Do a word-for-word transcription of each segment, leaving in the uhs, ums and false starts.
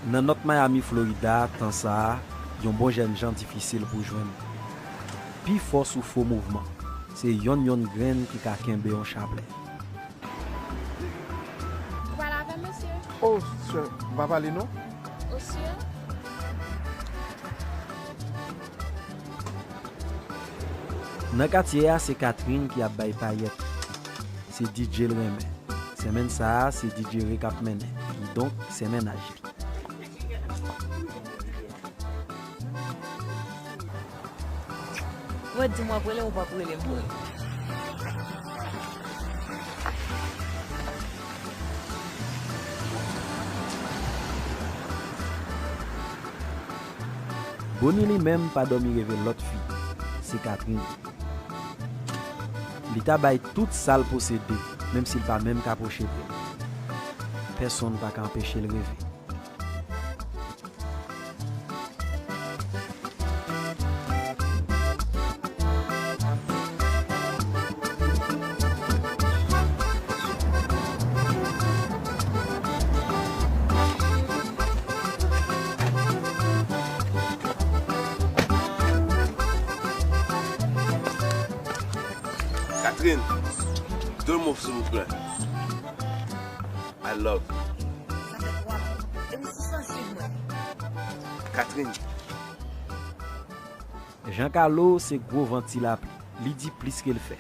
Nan North Miami, Florida, tan sa a, yon bon jènjan difisil pou jwenn. Pifò sou fo mouvman. Se yonn yonn grenn ki ka kenbe yon chaplè. Ou pale avè m, mesye? Oh, sir, m pa pale non. Oh, sir? Nan katye a, se Catherine ki ap bay payèt. Se D J l renmen. Senmenn sa a, se D J Ray k ap mennen. Kidonk, se mennaj li. Mwen di m w ap rele m, ou p ap rele m vre. Bonnie li menm pa dòmi reve lòt fi, se Catherine. Li ta bay tout sa l posede, menm si l pa menm ka pwoche byen. Pèsonn pa ka anpeche l reve. Catherine, de mo, silvouplè. I love. Sa fè twa mwa. Depi sis an swiv mwen. Catherine. Jean Carlo se gwo van ti lapli. Li di plis ke l fè.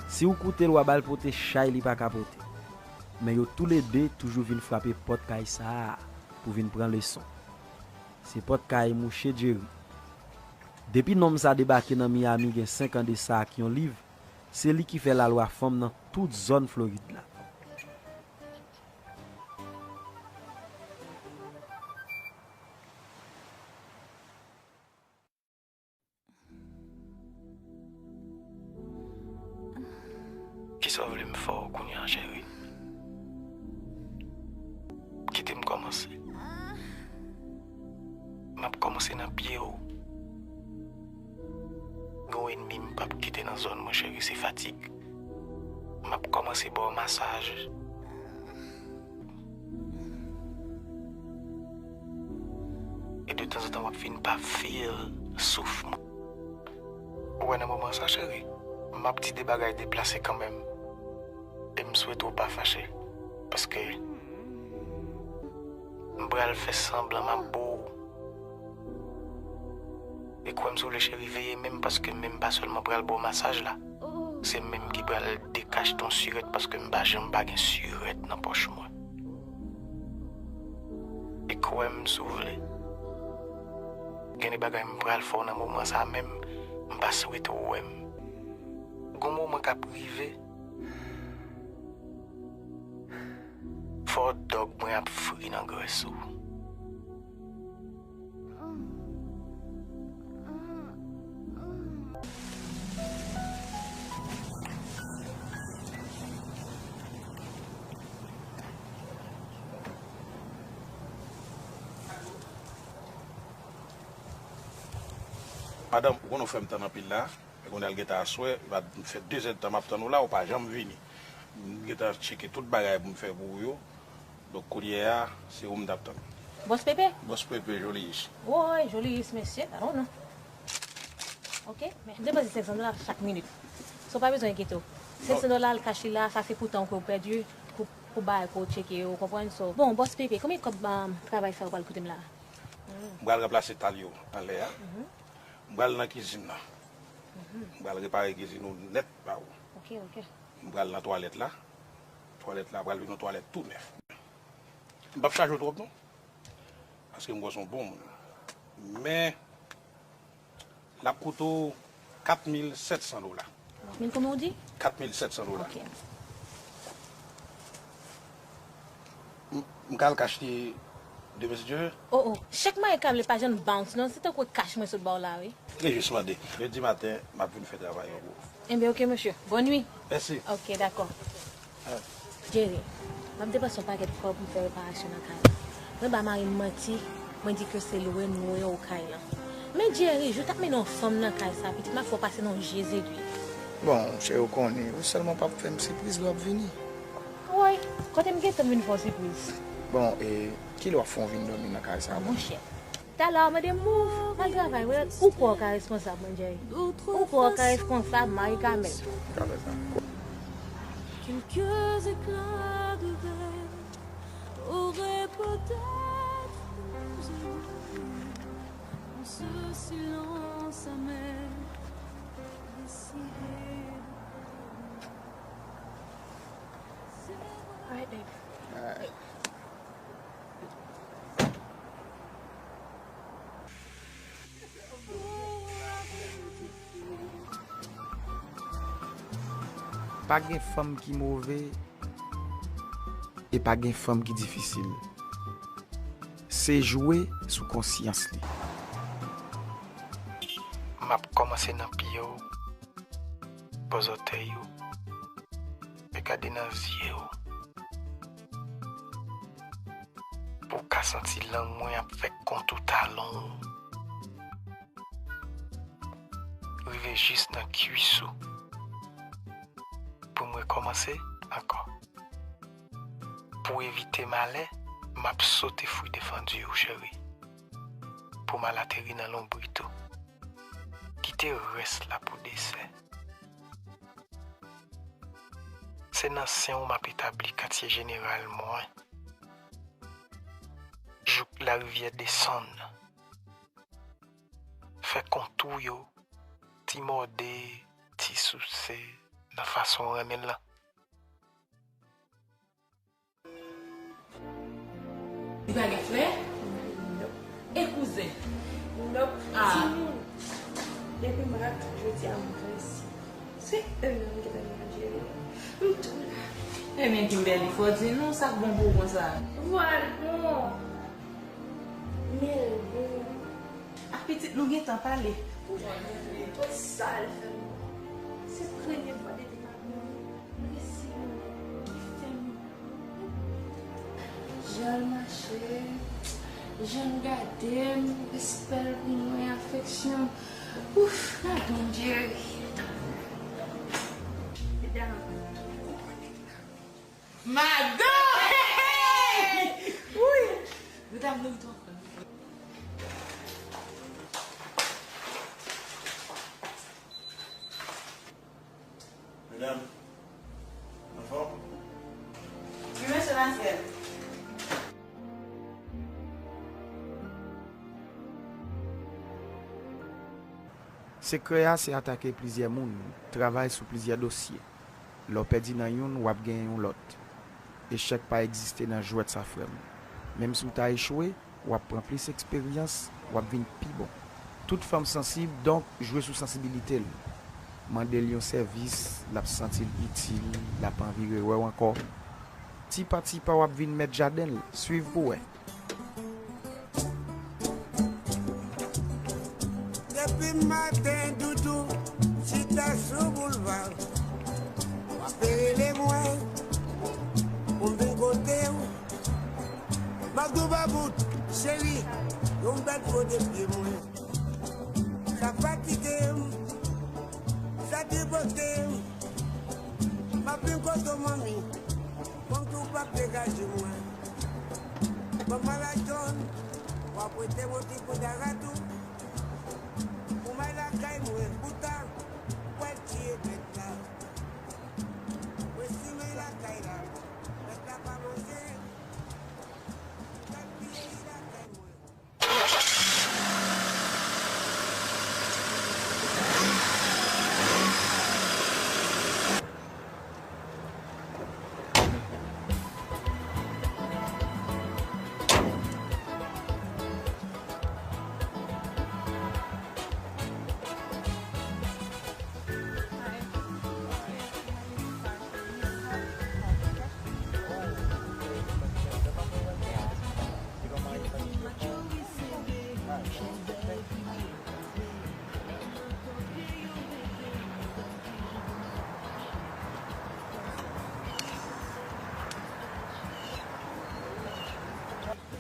Si w koute l, w a ba l pote chay li pa ka pote. Men yo toulede toujou vin frape pòt kay sa a pou vin pran leson. Se pòt kay mouche Jerry. Depi nonm sa debake nan Miami gen senk an de sa ak yon liv, se li ki fè lalwa fanm nan tout zòn Florid la. Kisa w vle m fè w kounye a, cheri? Kite m kòmanse. M ap kòmanse nan pye w. Gen yon ènmi m p ap kite nan zòn mwen, cheri, se fatig. M ap kòmanse ba w masaj. E de tanzantan, w ap fin pa feel souf mwen. Ou wè, nan moman sa, cheri, m ap di de bagay deplase kanmenm. E m swete w pa fache. Paske m pral fè sanblan m ap bo w. E kwè m, si w vle, cheri, veye men m, paske men m pa sèlman pral ba w masaj la. Se men m ki pral dekachte yon sirèt, paske m pa janm pa gen sirèt nan pòch mwen. E kwè m, si w vle, gen de bagay m pral fè w nan moman sa a menm, m pa swete w wè m. Gon moman k ap rive, fò dòg mwen ap fri nan grès ou. Madanm, ou konnen w fè m tann anpil la. E kounye a l gentan aswè, li va fè de zèdtan m ap tann ou la, ou pa janm vini. M gentan tcheke tout bagay pou m fè pou ou yo. Donk, kounye a, se ou m t ap tann. Bòs Pepe? Bòs Pepe, Joliyis. Woy, Joliyis, mesye, pa non, non. Ok, men depanse senk san dola chak minit. So, pa bezwen enkyete w. Senk san dola, l kach li la, sa se pou tan ke w pèdi, pou, pou bagay ke w tcheke, ou konprann? So, bon, Bòs Pepe, konbyen kòb, um, travay sa yo pral koute m la? M pral ranplase tal yo anlè a. M pral nan kizin nan. M pral repare kizin ou nèt ba ou. Ok, ok. M pral nan twalèt la. Twalèt la pral vin yon twalèt tou nèf. M p ap chaje w twòp non. Paske m wè w se yon bon moun. Men, l ap koute w kat mil sèt san dola. Kat mil konbyen w di? Kat mil sèt san dola. Ok. M, m ka al kach li demen si Dye vle? Oh, oh. Chèk mwen ka vle pa janm bounce, non. Se tankou kach mwen sot ba w la, wi. Rejis mande. Lendi maten, m ap vin fè travay an gwo. Enben, ok, mesye. Bòn nwi. Mèsi. Ok, dakò. Jerry, m ap depanse yon pakèt kòb pou m fè reparasyon nan kay la. Mwen ba mari m manti, mwen di ke se lwe nou lwe kay lan. Men Jerry, jou t ap mennen yon fanm nan kay sa, pitit, m ap fè w pase nan yon je zegwi. Bon, cheri, ou konnen, ou sèlman p ap fè m sipriz lè w ap vini. Woy, kote m gentan vin fè w sipriz? Bon, e kilè w ap fè w vin dòmi nan kay sa a, bon? Monchè, talè w mande m, ou al travay, wi, ou kwè w ka responsab, mwen, Jerry? Ou kwè w ka responsab, mari Kamèl? Kamèl sa. Quelques éclats de verre auraient peut-être pu nous unir en ce silence amer, décidé de... Alright, babe. Alright. Pa gen fanm ki move e pa gen fanm ki difisil. Se jwe sou konsyans li. M ap kòmanse nan pye w, bò zòtèy ou, e gade nan zye w. Pou w ka santi lang mwen ap fè kontou talon w, rive jis nan kwis ou. Pou m rekòmanse ankò. Pou evite malè, m ap sote fwi defandi w, cheri. Pou m al ateri nan lonbrit ou. Kite rès la pou desè. Se nan sen w m ap etabli katye jeneral mwen. Jouk larivyè desann. Fè kontou yo, ti mòde, ti souse, nan fason w renmen l lan. Li pa gen frè? Nòp. E kouzen? Nòp. Ah. Timoun. Depi mat, jodi a m prese. Se ou menm ki ta gen Jerry. M tou la. Ebyen, Kimberly, fò w di nou sa k bon pou ou konsa. Vwal bon. Men l bon. Ak pitit nou gentan pale. Pou sa l fè m. Se premye fwa depi m ap mouri, m resi yon nèg ki fè m. Jan l mache, jan l gade m, respè l pou mwen, afeksyon. Ouf, gadon Jerry. Medam. Madan! Hey! Wi! Medam, nou twò fò. Medam, anfòm? Wi, mesye Masyèl. Sekrè a se atake plizyè moun, travay sou plizyè dosye. Lè w pèdi nan youn, w ap genyen yon lòt. Echèk pa egziste nan jwèt sa, frè m. Menm si w ta echwe, w ap pran plis eksperyans, w ap vin pi bon. Tout fanm sansib, donk jwe sou sansibilite l. Mande l yon sèvis, l ap santi l itil, l ap anvi rewè w ankò. Ti pa ti pa w ap vin mèt jaden l, swiv pou w wè. Depi maten, doudou chita sou boulva, w ap rele mwen pou m vin kote w. M ap di w pa bout, cheri, yon bèt vode pye mwen. Sa fatige m, sa tripote m. M ap vin kote w, manmi. Manmi tou p ap degaje mwen. Ban m malajòn, w ap prete m yon ti poud aratou. Pou m al lakay mwen, pou ta, w al tiye bèt la. Mwen simen lakay la, bèt la pa manje. M al piye li lakay mwen.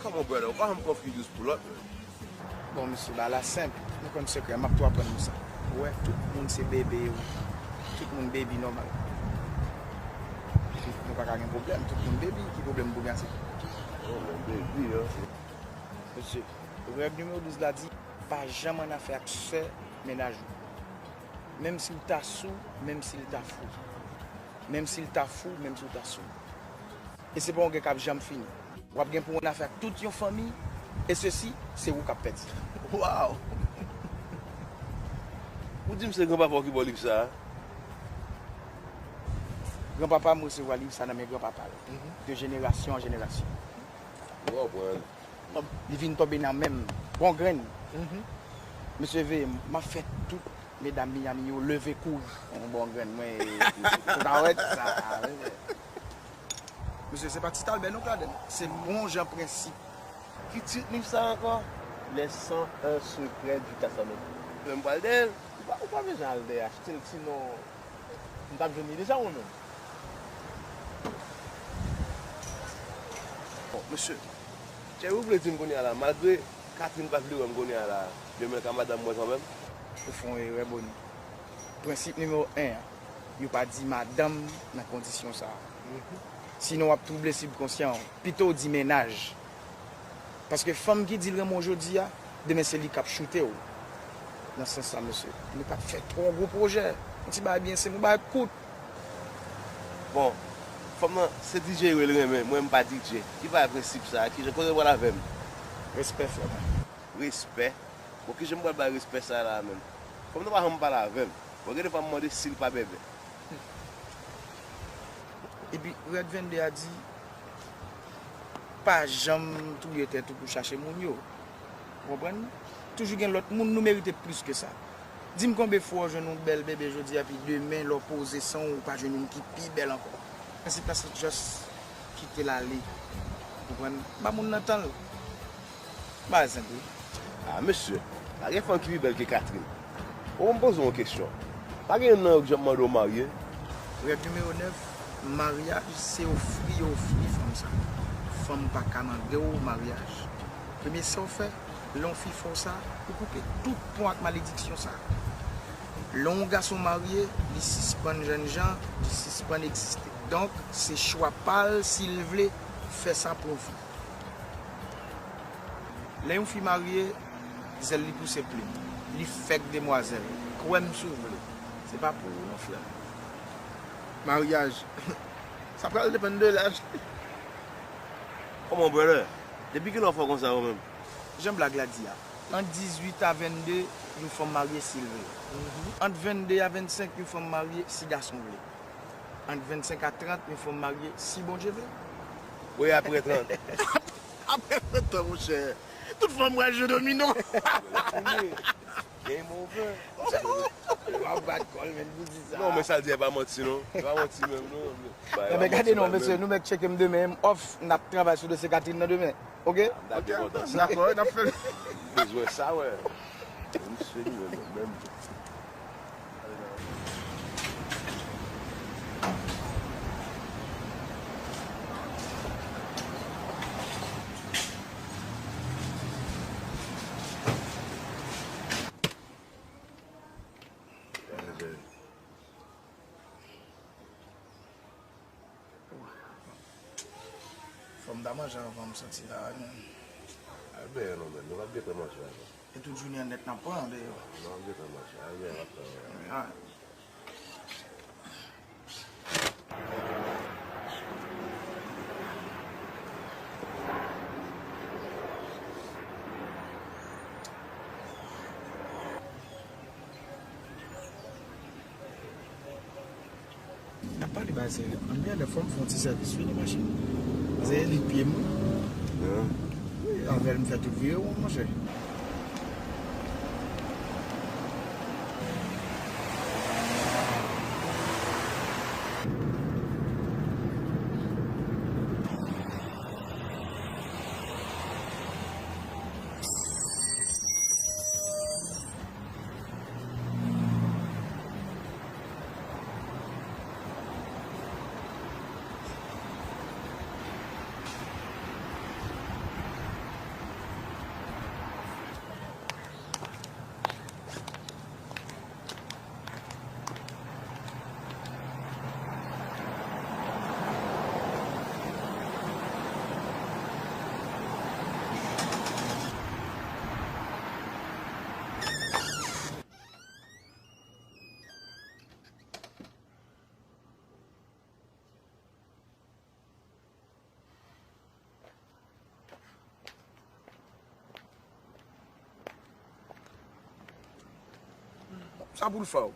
Come on, brother, ou pa janm confuse pou lòt, man. Bon, mesye, bagay la senp. Nou konn sekrè, m ap tou aprann nou sa. Ou wè, tout moun se bebe yo. Tout moun baby nòmal. Nou pa ka gen pwoblèm, tout moun baby. Ki pwoblèm pou gen a se? Oh, mon baby, hein. Mesye, règ nimewo douz la di, pa janm annafè ak sè mennaj ou. Menm si l ta sou, menm si l ta fou. Menm si l ta fou, menm si w ta sou. E se pa yon gè k ap janm fini. W ap gen pou w annafè ak tout yon fanmi, e sesi, se ou k ap pèdi. Waw! Ou di m se granpapa w ki ba w liv sa a? Granpapa m resevwa liv sa nan men granpapa l, de jenerasyon an jenerasyon. M konprann. Li vin tonbe nan men m. Bon grenn. Mesye veye m, m ap fè tout medam Miami yo leve kouri. Yon bon grenn, mwen, e, e, ou ta wè sa. Mesye, se pa Ti Talbè non k ladan l. Se bon jan prensip. Ki tit liv sa ankò? Les cent un secrets du Casanova. Men m pral dèyè l. Ou pa, ou pa bezwen al dèyè achte l, sinon m t ap jwenn li deja mwen menm. Bon, mesye, Thierry, ou vle di m kounye a la, malgre Catherine pa vle wè m kounye a la, demen l ka madanm mwen kanmenm? Ou fè yon erè, Boni. Prensip nimewo en an, yo pa di madanm nan kondisyon sa a. Sinon, w ap twouble sibkonsyan w. Pito w di mennaj. Paske fanm ki di l renmen w jodi a, demen se li k ap choute w. Nan sans sa, mesye, nou pa t fè twò gwo pwojè. Yon ti bagay byen senp, yon bagay kout. Bon, fanm nan, se D J yo l renmen, mwen m pa D J. Ki bagay prensip sa a? Kijan, kote w pral avè m? Respè, frè mwen. Respè? Bon, kijan m pral bay respè sa a la menm? Fanm nan pa janm pale avè m. Bon, gen de fwa m mande si l pa bèbè. Epi, règ venn de a di, pa janm touye tèt ou pou chache moun yo. Ou konprann? Toujou gen lòt moun, nou merite plis ke sa. Di m konbe fwa w jwenn yon bèl bebe jodi a, epi demen, lè w poze san w, ou pa jwenn youn ki pi bèl ankò. Prensip la, se just kite l ale. Ou konprann? Ba moun nan tan l. Ba l senp wi. Ah, mesye, pa gen fanm ki pi bèl ke Catherine. Bon, m poze w yon kesyon. Pa gen youn nan yo ki janm mande w marye? Règ nimewo nèf, maryaj se ofri yo ofri fanm sa. Fanm pa ka mande w maryaj. Premye sa w fè, lè yon fi fè w sa, ou koupe tout pon ak malediksyon sa. Lè yon gason marye, li sispann jènjan, li sispann egziste. Donk, se chwa pa l si l vle fè sa pou yon fi. Lè yon fi marye, zèl li pouse plim. Li fèk demwazèl. Kwè m si w vle. Se pa pou ou non, frè m. Maryaj, sa pral depann de laj. Kòman, brother? Depi kilè w fò konsa ou menm? Jan blag la di a, ant dizuit a vennde, yon fanm marye si l vle. Ant vennde a vennsenk, yon fanm marye si gason vle. Ant vennsenk a trant, yon fanm marye si Bondye vle. Wi, apre trant. Apre trant an, monchè, tout fanm pral jwe domino. Game over. W ap bat kò l menm pou di sa. Non, men sa l di a pa manti, non. E pa manti menm, non. Enben, gade non, mesye, nou mèt tcheke m demen, m off, n ap travay sou dosye Catherine nan demen. Oke? M ta byen kontan sa. Dakò, n ap fè l. Bezwen sa, wè. Misye li menm, menm. Fò m ta manje anvan m soti la, wi, men. Al benyen non, men. Nou p ap gentan manje la, non. E tout jounen an nèt n ap pran deyò. Nou p ap gentan manje. Al benyen, n ap pran. Wi, a. N ap pale, baz, ann gade, fò m fè yon ti sèvis wi nan machin. Pase li pye m wi. Wi, avè l m fè tout vire w, monchè. Sa pou l fè w?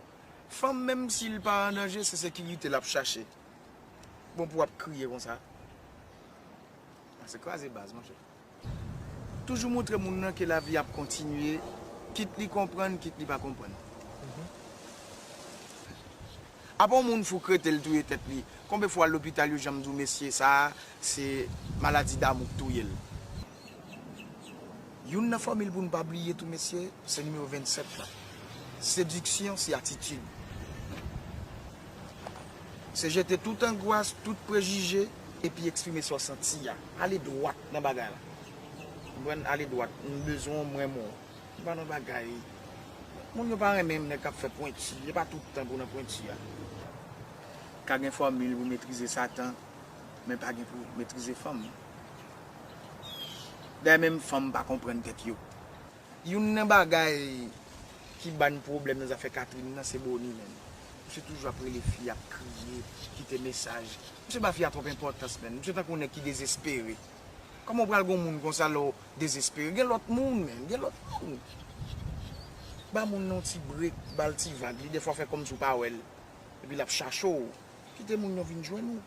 Fanm, menm si l pa an danje, se sekirite l ap chache. Bon, pou w ap kriye konsa. A, se kraze baz, monchè. Toujou montre moun nan ke lavi ap kontinye, kit li konprann, kit li pa konprann. Apa yon moun fou krete l touye tèt li? Konbyen fwa l lopital yo janm di w, mesye, sa a, se maladi damou k touye l? Youn nan fòmil pou n pa bliye tou, mesye, se nimewo vennsèt la. Séduction, c'est attitude. Se jete tout angwas, tout prejije, epi eksprime sa w santi a. Ale dwat nan bagay la. Konprann? Ale dwat. M bezwen w, m renmen w. M pa nan bagay. Moun yo pa renmen nèg k ap fè pwenti. E pa tout tan pou w nan pwenti a. Ka gen fòmil pou metrize Satan, men pa gen pou metrize fanm. Dayè, menm fanm pa konprann tèt yo. Youn nan bagay ki ban pwoblèm nan zafè Catherine nan, se Bonnie, menm. Misye toujou ap rele fi, ap kriye, kite mesaj. Misye ba fi a twòp enpòtans, menm. Misye tankou nèg ki dezespere. Kòman w pral gon moun konsa lè w dezespere? Gen lòt moun, menm. Gen lòt moun. Ba moun nan yon ti brek, ba l ti vag. Li defwa fè kòmsi w pa wè l. Epi l ap chache w. Kite moun yo vin jwenn ou.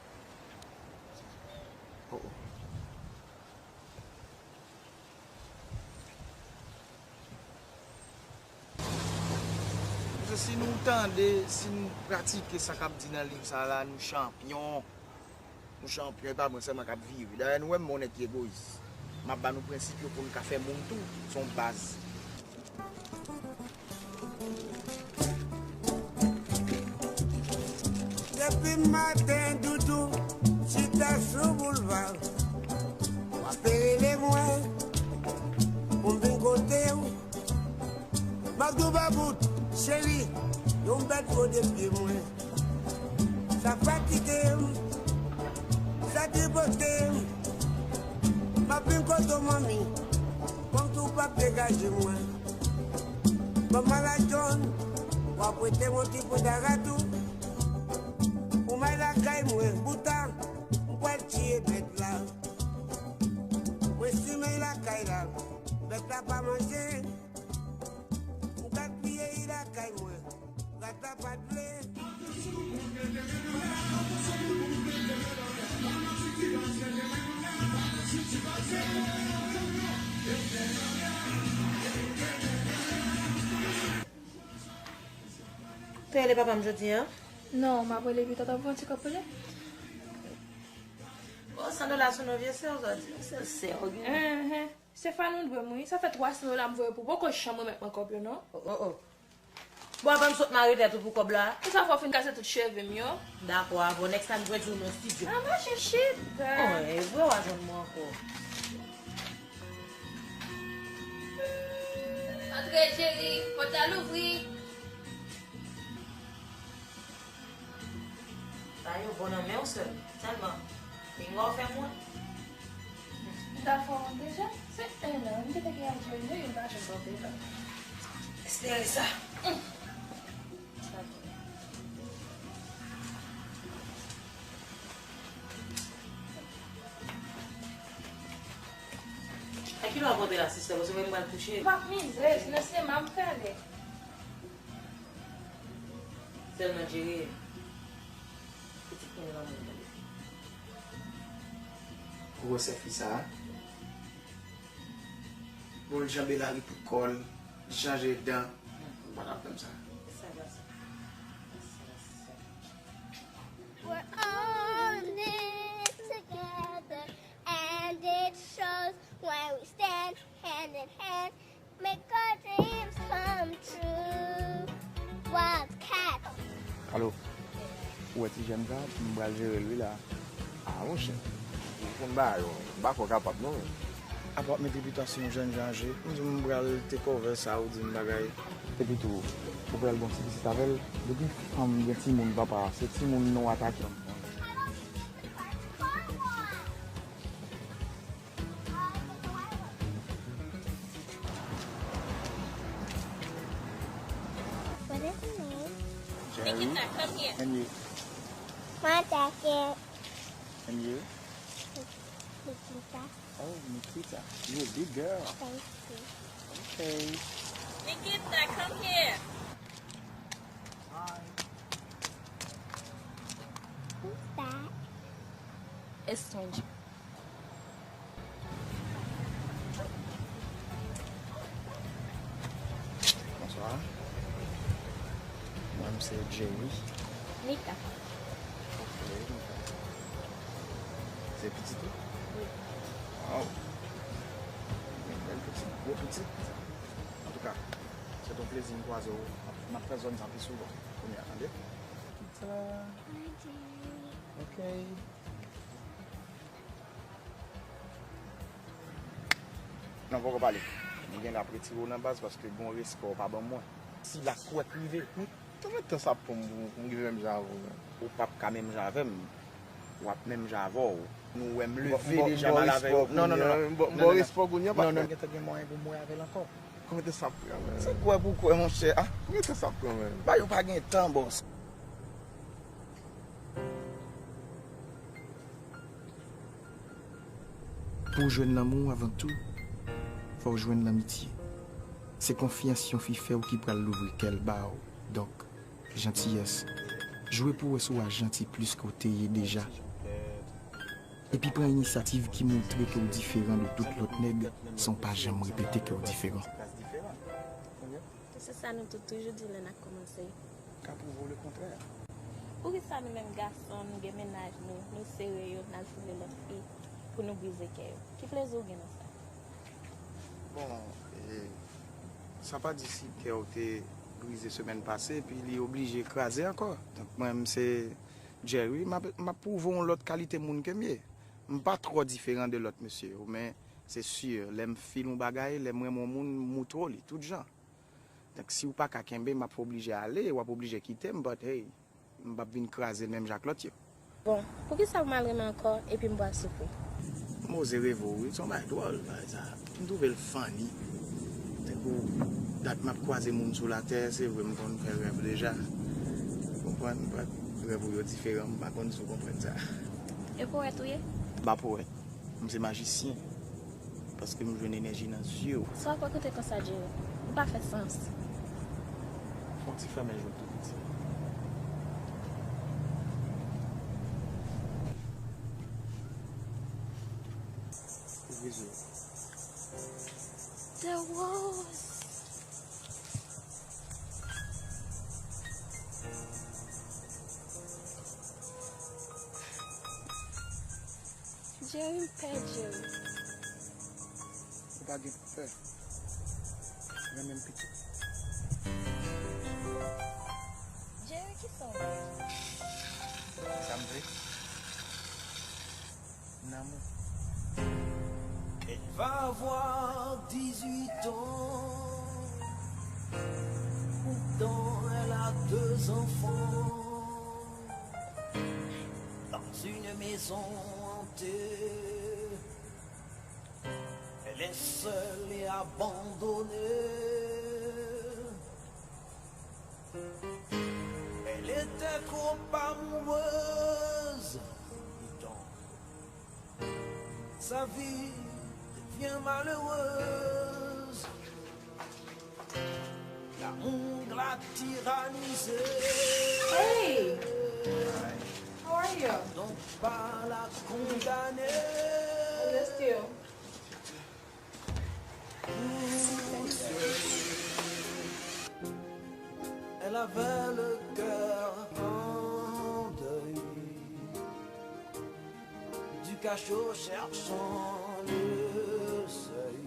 Oh, oh. Paske si nou tande, si nou pratike sa k ap di nan liv sa la, nou chanpyon. Nou chanpyon, e pa mwen sèlman k ap vire. Dayè, nou wè m yon nèg ki egoyis. M ap ba nou prensip yo pou n ka fè moun tou. Se yon baz. Depi maten doudou chita sou boulva, w ap rele mwen pou m vin kote w. M ap di w pa bout, cheri, yon bèt rode pye mwen. Sa fatige m, sa tripote m. M ap vin kote w, manmi, kòmsi w p ap degaje mwen. Ban m maladjòn, w ap prete m yon ti poud a ratou. Ou may lakay mwen, bouta, m pral tiye bèt la. Mwen simen lakay la, bèt la pa manje. M gaspiye lakay mwen, rat la pa t vle. Te rele papa m jodi a? Non, m ap rele pita, t ap voye yon ti kòb pou li. Bon, san dola sou non vye sè w, sa di, se sè w gen. Enhen. Stefan, ou dwe m wi. Sa fè twa san dola m voye pou ou. Poko janm remèt mwen kòb yo, non. Oh, oh, oh. Bon, avan m sot mare tèt ou pou kòb la. Pou sa fò w fin kase tout cheve m yo. Dakò, avan next time m jwenn ou nan estidyo. Ah, mache chita. Oh, e vre w a jwenn mwen ankò. Antre, cheri, pòt la louvri. Sa yo bon nan men w, sè m. Sèlman, pinga w fè m wont. M ta fè w wont deja. Se en an wi m te teke al jwenn yo, yo pa janm pote l. Espere sa. A kilè w ap rantre la, sistè? Paske mwen m pral kouche. M ap mizè, sinon sinema m prale. Sèlman jere pitit mwen nan men tande. Gwosè fi sa a. Bon, l janbe lari pou kò l, li chanje dan. Ou pa t ap tann sa. Sa pase. We're all in this together, and it shows when we stand hand in hand, make our dreams come true. Wildcat. Alo, ou wè ti jèn sa, m pral jere l wi la. Ah, monchè, ou konn bagay yo, m pa kwè w kapab non. Apa w ap mete pita se yon jènjan âgé, m di w m pral take over sa ou di m bagay. Epi tou, ou pral gon ti pitit avè l, depi fanm gen timoun papa, se timoun nou atake. What is your name? Jerry. Nikita, come here. And you? My jacket. And you? Nikita. Oh, Nikita. You're a big girl. Thank you. Okay. Nikita, come here. Who's that? A stranger. Bonswa. Mwen, m se Jerry. Nika. Ok, Nika. Se pitit ou? Wi. Waw. Yon bèl pitit, gwo pitit. Antouka, se t on plezi m kwaze w. M ap, m ap fè zòn sa pi souvan kounye a, tande? Hi, Jerry. Ok. Non, poko pale. M gen dwa ap retire w nan baz paske gon respè w pa ban mwen. Si la kwèk rive, wi. Konbyen tan sa ap pran m pou, pou m rive menm jan avè w, menm? Ou p ap ka menm jan avè m. W ap menm jan avè w. Nou wè m leve deja, m al avè w. Non, non, non, non. Bon, respè w kounye a, patnè. Non, non, gentan gen mwayen pou m wè avè l ankò. Konbyen tan sa ap pran, menm? Se kwè pou kwè, monchè. Ah. Konbyen tan sa ap pran, menm? Ba yo pa gen tan, bòs. Pou w jwenn lanmou, avan tou, fò w jwenn lanmitye. Se konfyans yon fi fè w ki pral louvri kè l ba w. Donk, jantiyès. Jwe pou w wè si w a janti plis ke w te ye deja. Epi pran inisyativ ki montre ke w diferan de tout lòt nèg, san w pa janm repete ke w diferan. Se sa nou tout toujou di lè n ap kòmanse. Ka pwouve w lekontrè. Poukisa nou menm gason, nou gen mennaj nou, nou sere yo, n al foule lòt fi pou nou brize kè yo? Ki plezi w gen nan sa? Bon, e, sa pa di si kè w te brize semèn pase, epi li oblije kraze ankò. Donk, mwen, m se Jerry, m ap, m ap pwouve w yon lòt kalite moun ke m ye. M pa twò diferan de lòt mesye yo, men se si, lè m fil yon bagay, lè m renmen yon moun, m moutre w li, tout jan. Donk, si w pa ka kenbe m, m ap oblije ale, w ap oblije kite m, but hey, m p ap vin kraze l menm jan ak lòt yo. Bon, poukisa w mal renmen ankò epi m pral soufri? M oze reve w, wi, se yon bagay dwòl, bagay sa. M twouve l funny. Tankou dat m ap kwaze moun sou latè, se vre m konn fè rèv deja. Ou konprann? But rèv ou yo diferan, m pa konn si w konprann sa. E powèt ou ye? M pa powèt. M se majisyen. Paske m jwenn enèji nan zye w. Sa w ap rakonte konsa, Jerry? Ou pa fè sans. Fè yon ti fèmen je w tou piti. Ouvri zye w. The Rose. Jerry, m pè Jerry. Ou pa gen pè. Renmen m pito. Jerry, kisa w vle? Sa m vle? Lanmou. Elle va avoir dix-huit ans. Pourtant, elle a deux enfants. Dans une maison hantée, elle est seule et abandonnée. Elle était trop amoureuse, dit-on. Sa vie devient malheureuse. L'amour l'a tyrannisée. Hey! How are you? Donc pas la condamner. I'm just you. Elle avait le cœur en deuil, du cachot cherchant le seuil.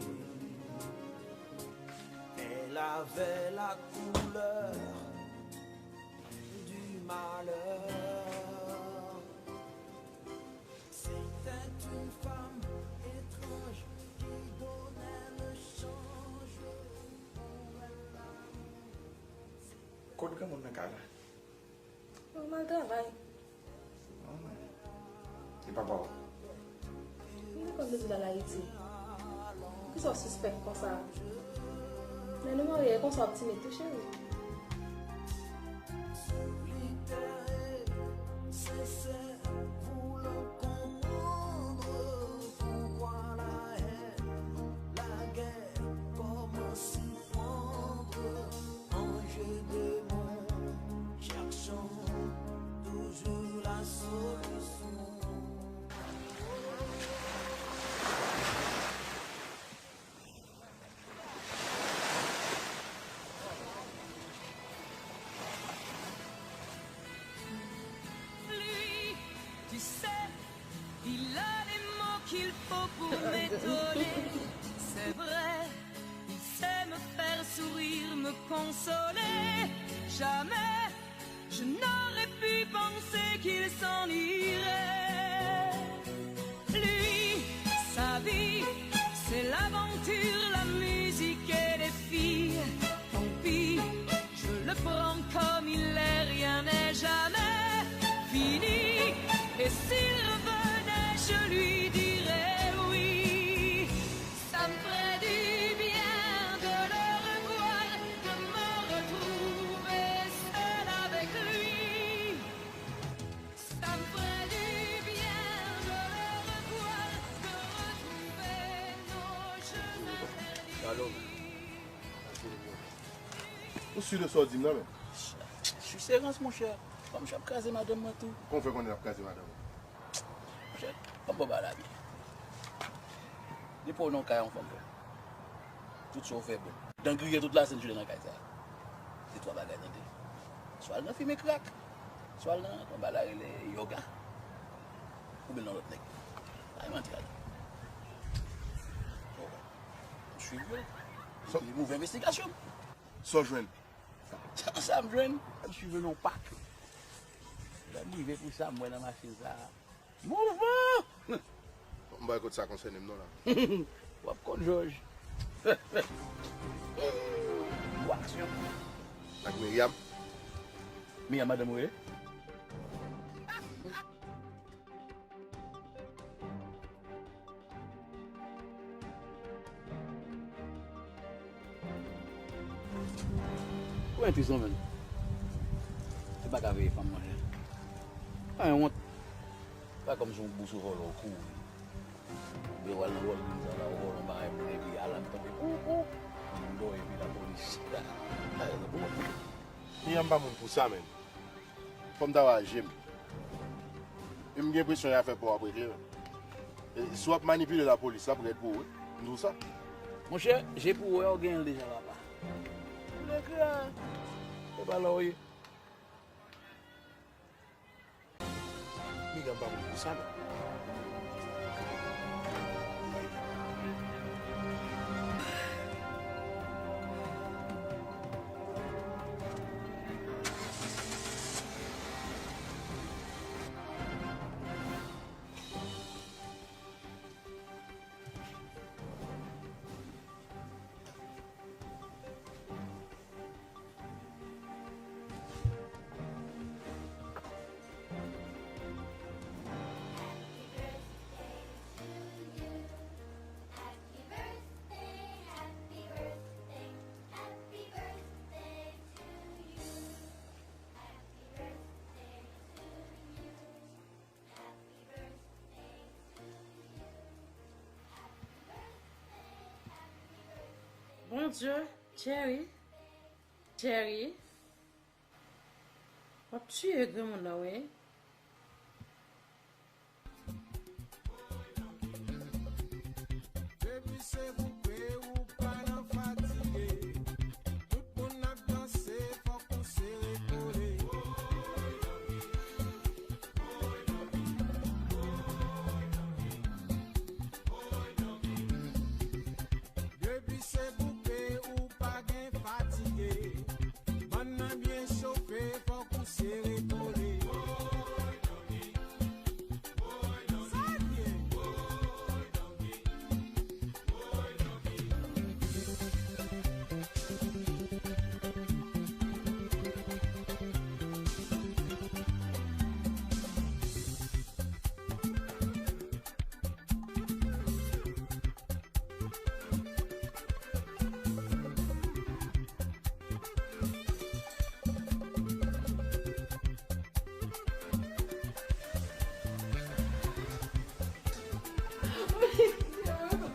Elle avait la couleur du malheur. C'était une femme étrange qui donnait le change. Kot granmoun nan ka la? Ou mal travay. Ah, e papa w? M te konn bezwen l al Ayiti. Poukisa w sispèk konsa? Lè nou marye, e konsa w ap tini tou, cheri. Solitaire et sincère, voulant comprendre pourquoi la haine, la guerre, comment s'y prendre. Ange et démon, cherchant toujours la solution. Il a les mots qu'il faut pour m'étonner, c'est vrai, il sait me faire sourire, me consoler. Jamais je n'aurais pu penser qu'il s'en irait. Lui, sa vie, c'est l'aventure, la musique et les filles. Tant pis, je le prends comme il est, rien n'est jamais fini. Et s'il revenait, je lui dirais oui. Ça me ferait du bien de le revoir, de me retrouver seule avec lui. Ça me ferait du bien de le revoir, de retrouver nos jeux interdits. Shalom. Ou si de sa w di m nan, men? Sirans, monchè. Fanm chay ap kraze madanm mwen tou. Kòman w fè konnen l ap kraze madanm ou? Monchè, ban m ba w bagay la byen. Depi w nan kay yon fanm, frè, tout sa w fè bon. Dan griyen tout lasèn jounen nan kay sa. Se twa bagay, tande. Swa l nan fimen krak, swa l nan yon bagay la rele yoga, oubyen nan lòt nèg. Ay, manti, ale. Bon, m swiv yo. Epi m ouvè envestigasyon. Sa w jwenn? Sa, sa m jwenn, m swiv yo nan yon pak. Lè m rive pou sa, m wè nan machin sa a mouvman. M pa wè kote sa konsène m non la. W ap konn, Jòj. Gwo aksyon. Ak Miriam? Miriam, madanm ou ye? Ou entwizyon, menm. Se pa ka veye fanm manje. Pa gen wont. Pa kòmsi yon bous ou vòlò, ou kouri. Oubyen w al nan Walgreens la, ou vòlò yon bagay pou epi alam tonbe. Ou, ou. Moun dòmi epi lapolis. Miriam pa moun pou sa, menm. Fò m ta wè je m. E m gen enpresyon y a fè pa w ap regle, wi. E si w ap manipile lapolis, l ap rèd pou ou, wi. M di w sa. Monchè, je pou wè w genyen l deja, papa. Ou legra. Se pa la w ye. Miriam pa moun pou sa, non. Bondye, Jerry, Jerry, w ap tiye granmoun nan, wi. Depi se koupe ou pa nan fatige. Tout moun ap danse, fòk ou sere kole. Depi se koupe ou pa gen fatige. Bann nan byen chofe, fòk ou sere kole.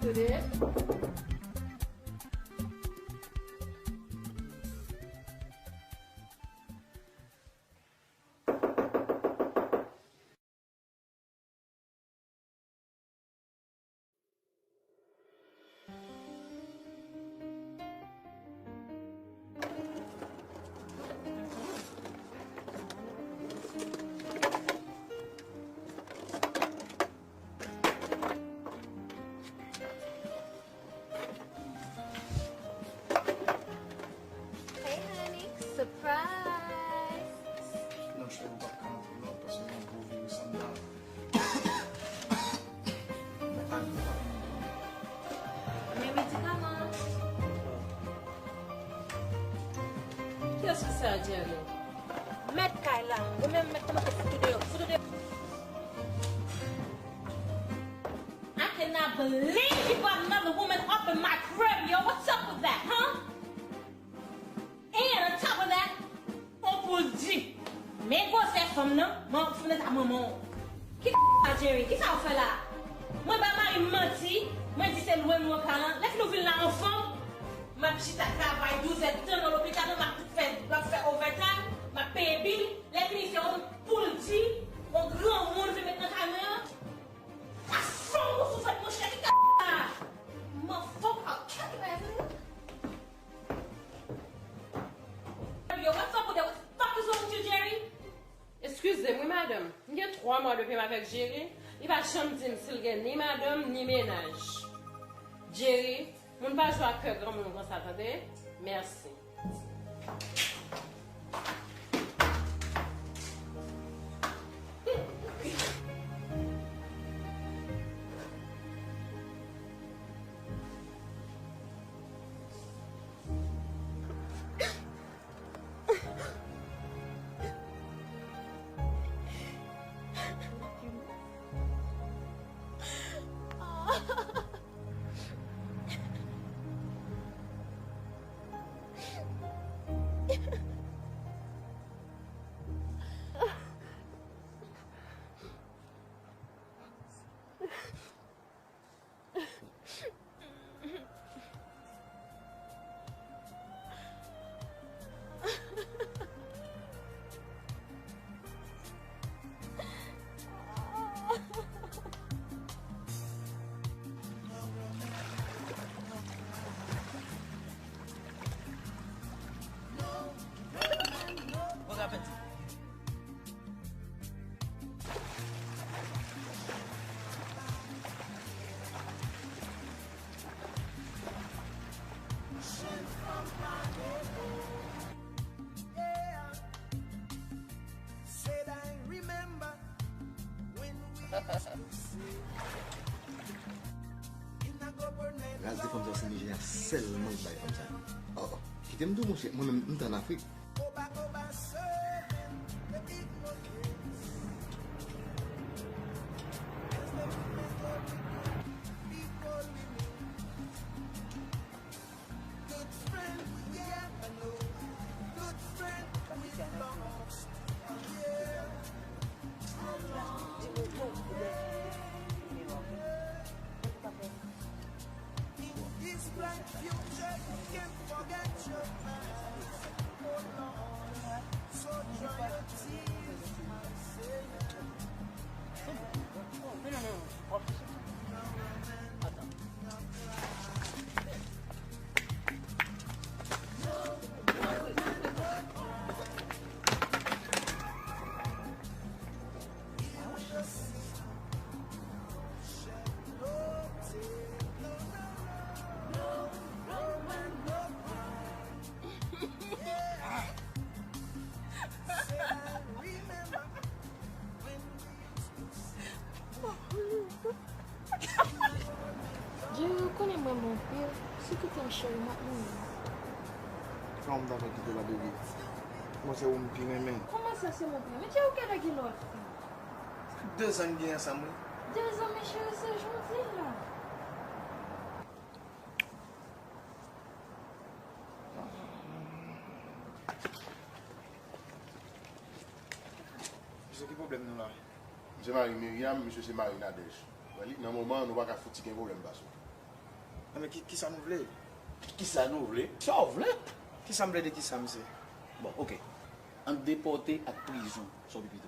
Sa l ye? Ki sa, Jerry? Mèt kay la, ou menm mèt kòmanse fout ou deyò, fout ou deyò. I cannot believe you brought another woman up in my crib, yo. What's up with that, huh? And on top of that, on poul di, men gwosè fanm nan, man, fanm nan ta manman w. Ki a Jerry? Kisa w fè la? Mwen bay mari m manti, mwen di se lwen nou an kalan. Lè fini w vin la anfan, m ap chita travay douz èdtan nan lopital la, m ap fè, m ap fè overtime, m ap peye bil. Lè fini se yon poul di, yon granmoun vin met nan kay mwen an. A fanm ou sou fèt monchè, ki ka la? Motherfucker, I'll kill you, man. Yo, what's up with that? What the fuck is wrong with you, Jerry? Eskize m, wi, madanm. M gen twa mwa depi m avèk Jerry. Li pa janm di m si l gen ni madanm, ni mennaj. Jerry, moun pa jwe ak kè granmoun konsa, tande? Mèsi. Ras de fanm sa se Nijerya sèlman k bay fanm sa. Oh, oh. Kite m di w, monchè, mwen menm, m t ann Afrik. Jerry, ou konnen m renmen w anpil. Si w kite m, cheri, m ap mouri. Kòman m ta fè kite w la, baby? Mwen se ou m pi renmen. Kòman sa se ou m pi renmen? Jerry, ou genlè gen lòt fi? Sa fè dezan n gen ansanm, wi. Dezan, men cheri, se jodi la. Misye, ki pwoblèm nou la? M se mari Myriam, misye se mari Nadège. Wè li, nan moman an, nou pa ka fouti gen pwoblèm, pa sou. Anben, ki, kisa nou vle? Kisa nou vle? Sa w vle? Kisa m vle de kisa, misye? Bon, oke. Ant depòte ak prizon, sa w pi pito?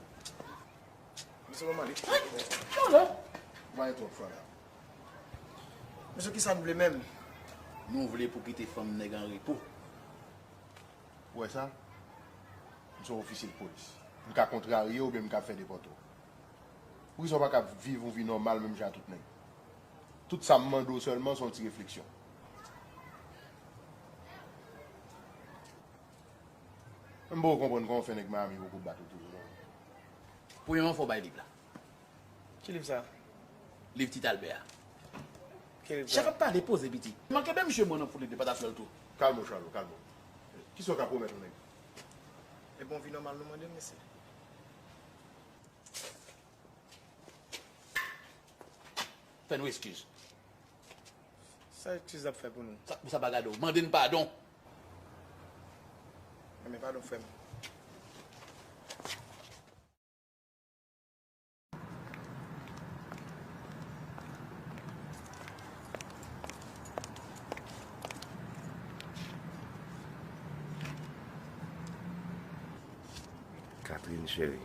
Misye, kòman li? Yo la! Ou pa gen twòp chwa la. Mesye, kisa n vle menm? Nou vle pou kite fanm nèg an repo. Ou wè sa? M se yon ofisye polis. M ka kontrarye w oubyen m ka fè depòte w. Poukisa w pa ka viv yon vi nòmal menm jan ak tout nèg? Tout sa m mande w sèlman se yon ti refleksyon. M poko konprann kòman w fè nèg Miami poko bat ou toujou, non. Premyèman, fò w bay liv la. Ki liv sa? Liv Tit Albè a. Ki liv sa? Chak ap pale, poze, piti. Manke ben misye mwen nan foule de pataswèl tou. Kalme w, Charlot, kalme w. Kisa w ka pwomèt yon nèg? Bon vi nòmal nou mande m, mesye. Fè nou eskiz. Sa eskiz ap fè pou nou? Sa, pou sa pa gade w. Mande n padon. Mande padon, frè m. Catherine cheri,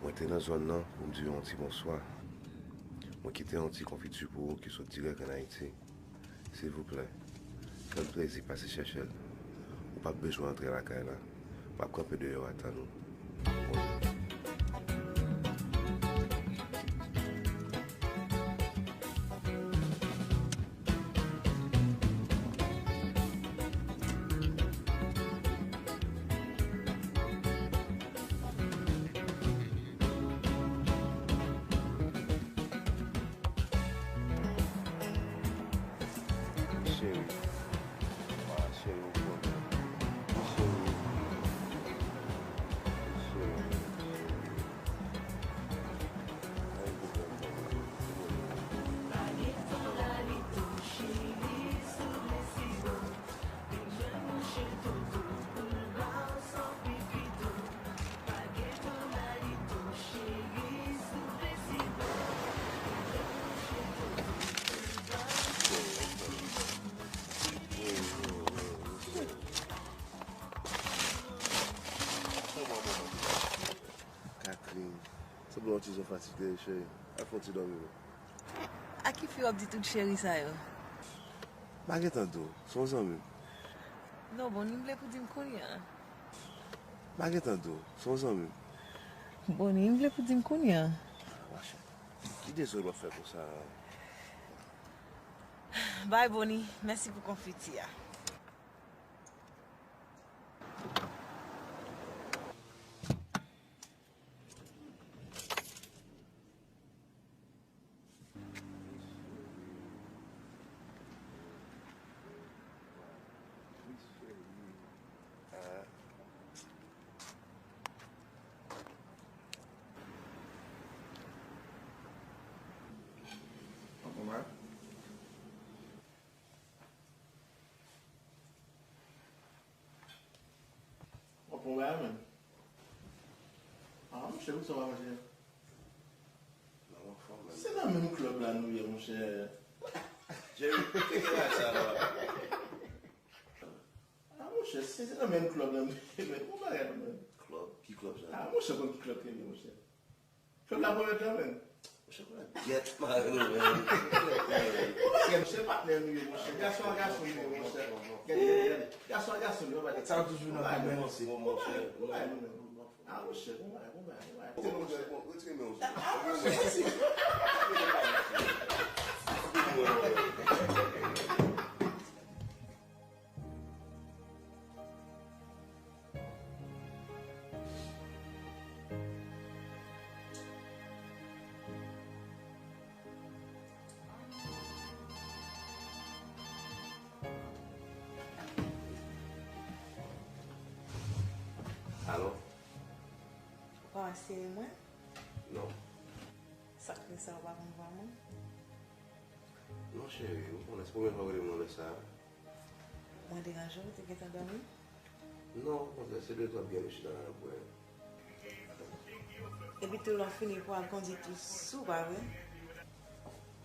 mwen te nan zòn nan pou m di w yon ti bonswa. Mwen kite yon ti konfiti pou ou ki sot dirèk ann Ayiti. Silvouplè, fè m plezi pase chèche l. Ou p ap bezwen antre lakay la. M ap kanpe deyò a tann ou. Cheri. Ah, cheri, ou fò. Cheri. Cheri. Catherine, sanble yon tizon fatige, cheri. Al fè yon ti dòmi, non. A ki fi w ap di tout cheri sa yo? M pa gentan di w, se yon zanmi m. Non, Boni, m vle pou di m kounye a. M pa gentan di w, se yon zanmi m. Boni, m vle pou di m kounye a. Monchè, ki dezòd w ap fè konsa a? Bay, Boni, mèsi pou konfiti a. W ap pran bagay, menm? Ah, monchè, pou sa w pa manje? Non, m anfòm, menm. Se nan menm klèb la nou ye, monchè. Jerry, ki bagay sa la? Ah, monchè, si se nan menm klèb la nou ye, menm, bon bagay nou, menm. Klèb? Ki klèb sa? Ah, monchè, konn ki klèb ke li ye, monchè. Fè m la pwomèt la, menm. Monchè, konnen gèt mari nou, menm. Ou pa gen, monchè, patnè nou ye, monchè. Gason a gason nou ye, monchè. Gade, gade, gade. Gason a gason nou ye, pa gen. Sa toujou nan pwoblèm, se bon, monchè. Bon bagay nou, menm. Ah, monchè, bon bagay, bon bagay, bon bagay. Retire men w, retire men w. Ah, monchè, si. Alo? Ou pa wè se mwen? Non. Sa k fè sa ou pa konn vwa mwen? Non, cheri, ou konnen se premye fwa w rele m nan lè sa a. Mwen deranje w, ou te gentan dòmi? Non, okontrè, se de twa byè nou chita la n ap bwè. Epi tou lè w fini pou w al kondui tou sou, pa vre?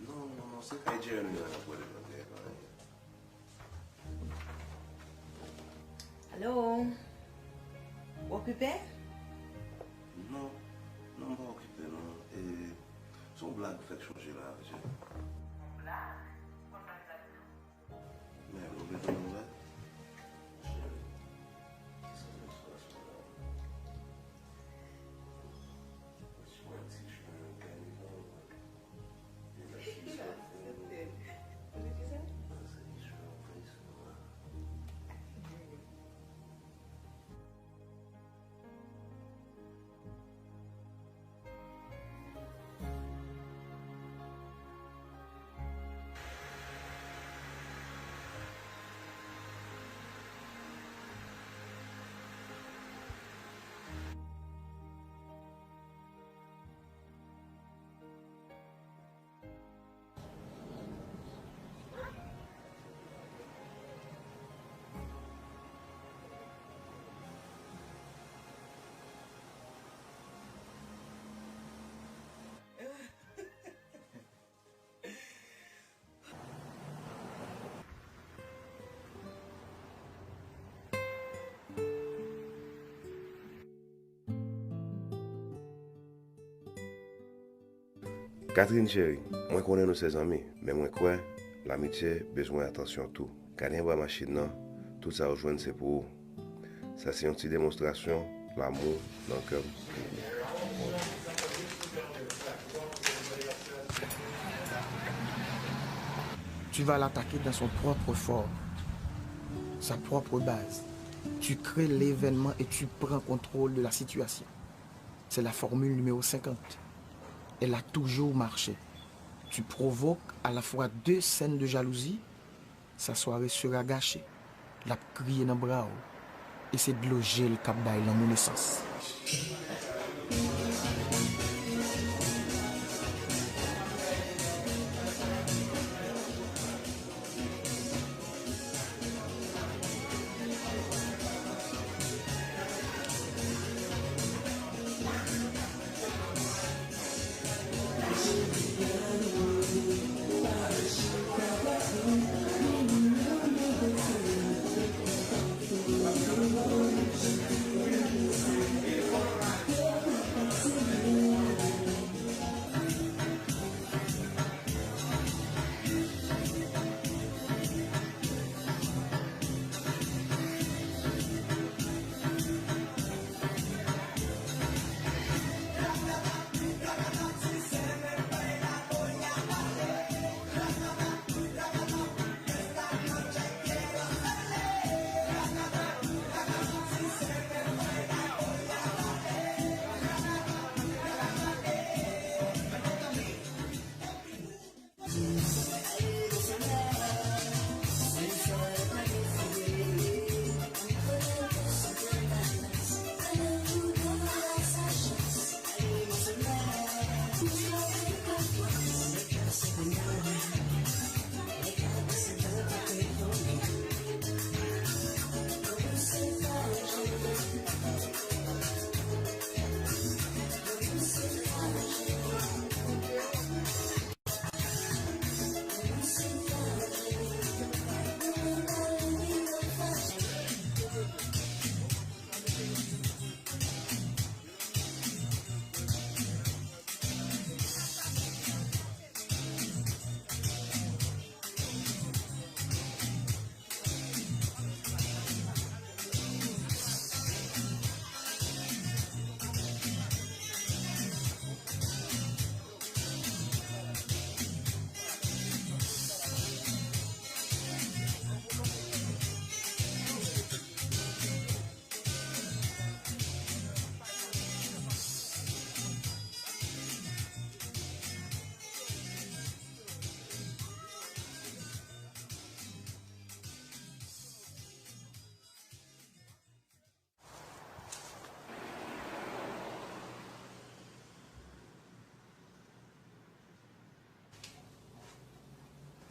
Non, non, non, se kay Jerry nou ye la n ap bwè de twa byè, pa anyen. Alo? Ou okipe? Non, non, m pa okipe, non. E, se yon blag ou fèk chonje la, Jerry. Yon blag? Ou konn blag sa tou? Men, ou vle tande nouvèl? Cheri, kisa nou sou aswè la? Ou sou yon ti jwèt kay li fè. Li la sou sòt fè. Ou di kisa? Pase li jwe yon fèy sou mwen. Catherine cheri, mwen konnen nou se zanmi, men mwen kwè lamitye bezwen atansyon tou. Gade anba machin nan, tout sa ou jwenn se pou ou. Sa se yon ti demonstrasyon lanmou nan kè m pou ou. Tu vas l'attaquer dans son propre forme, sa propre base. Tu crées l'événement et tu prends contrôle de la situation. C'est la formule numéro cinquante. Elle a toujours marché. Tu provoques à la fois deux scènes de jalousie, sa soirée sera gâchée. L ap kriye nan bra w. E se dlo je l k ap bay lanmou nesans.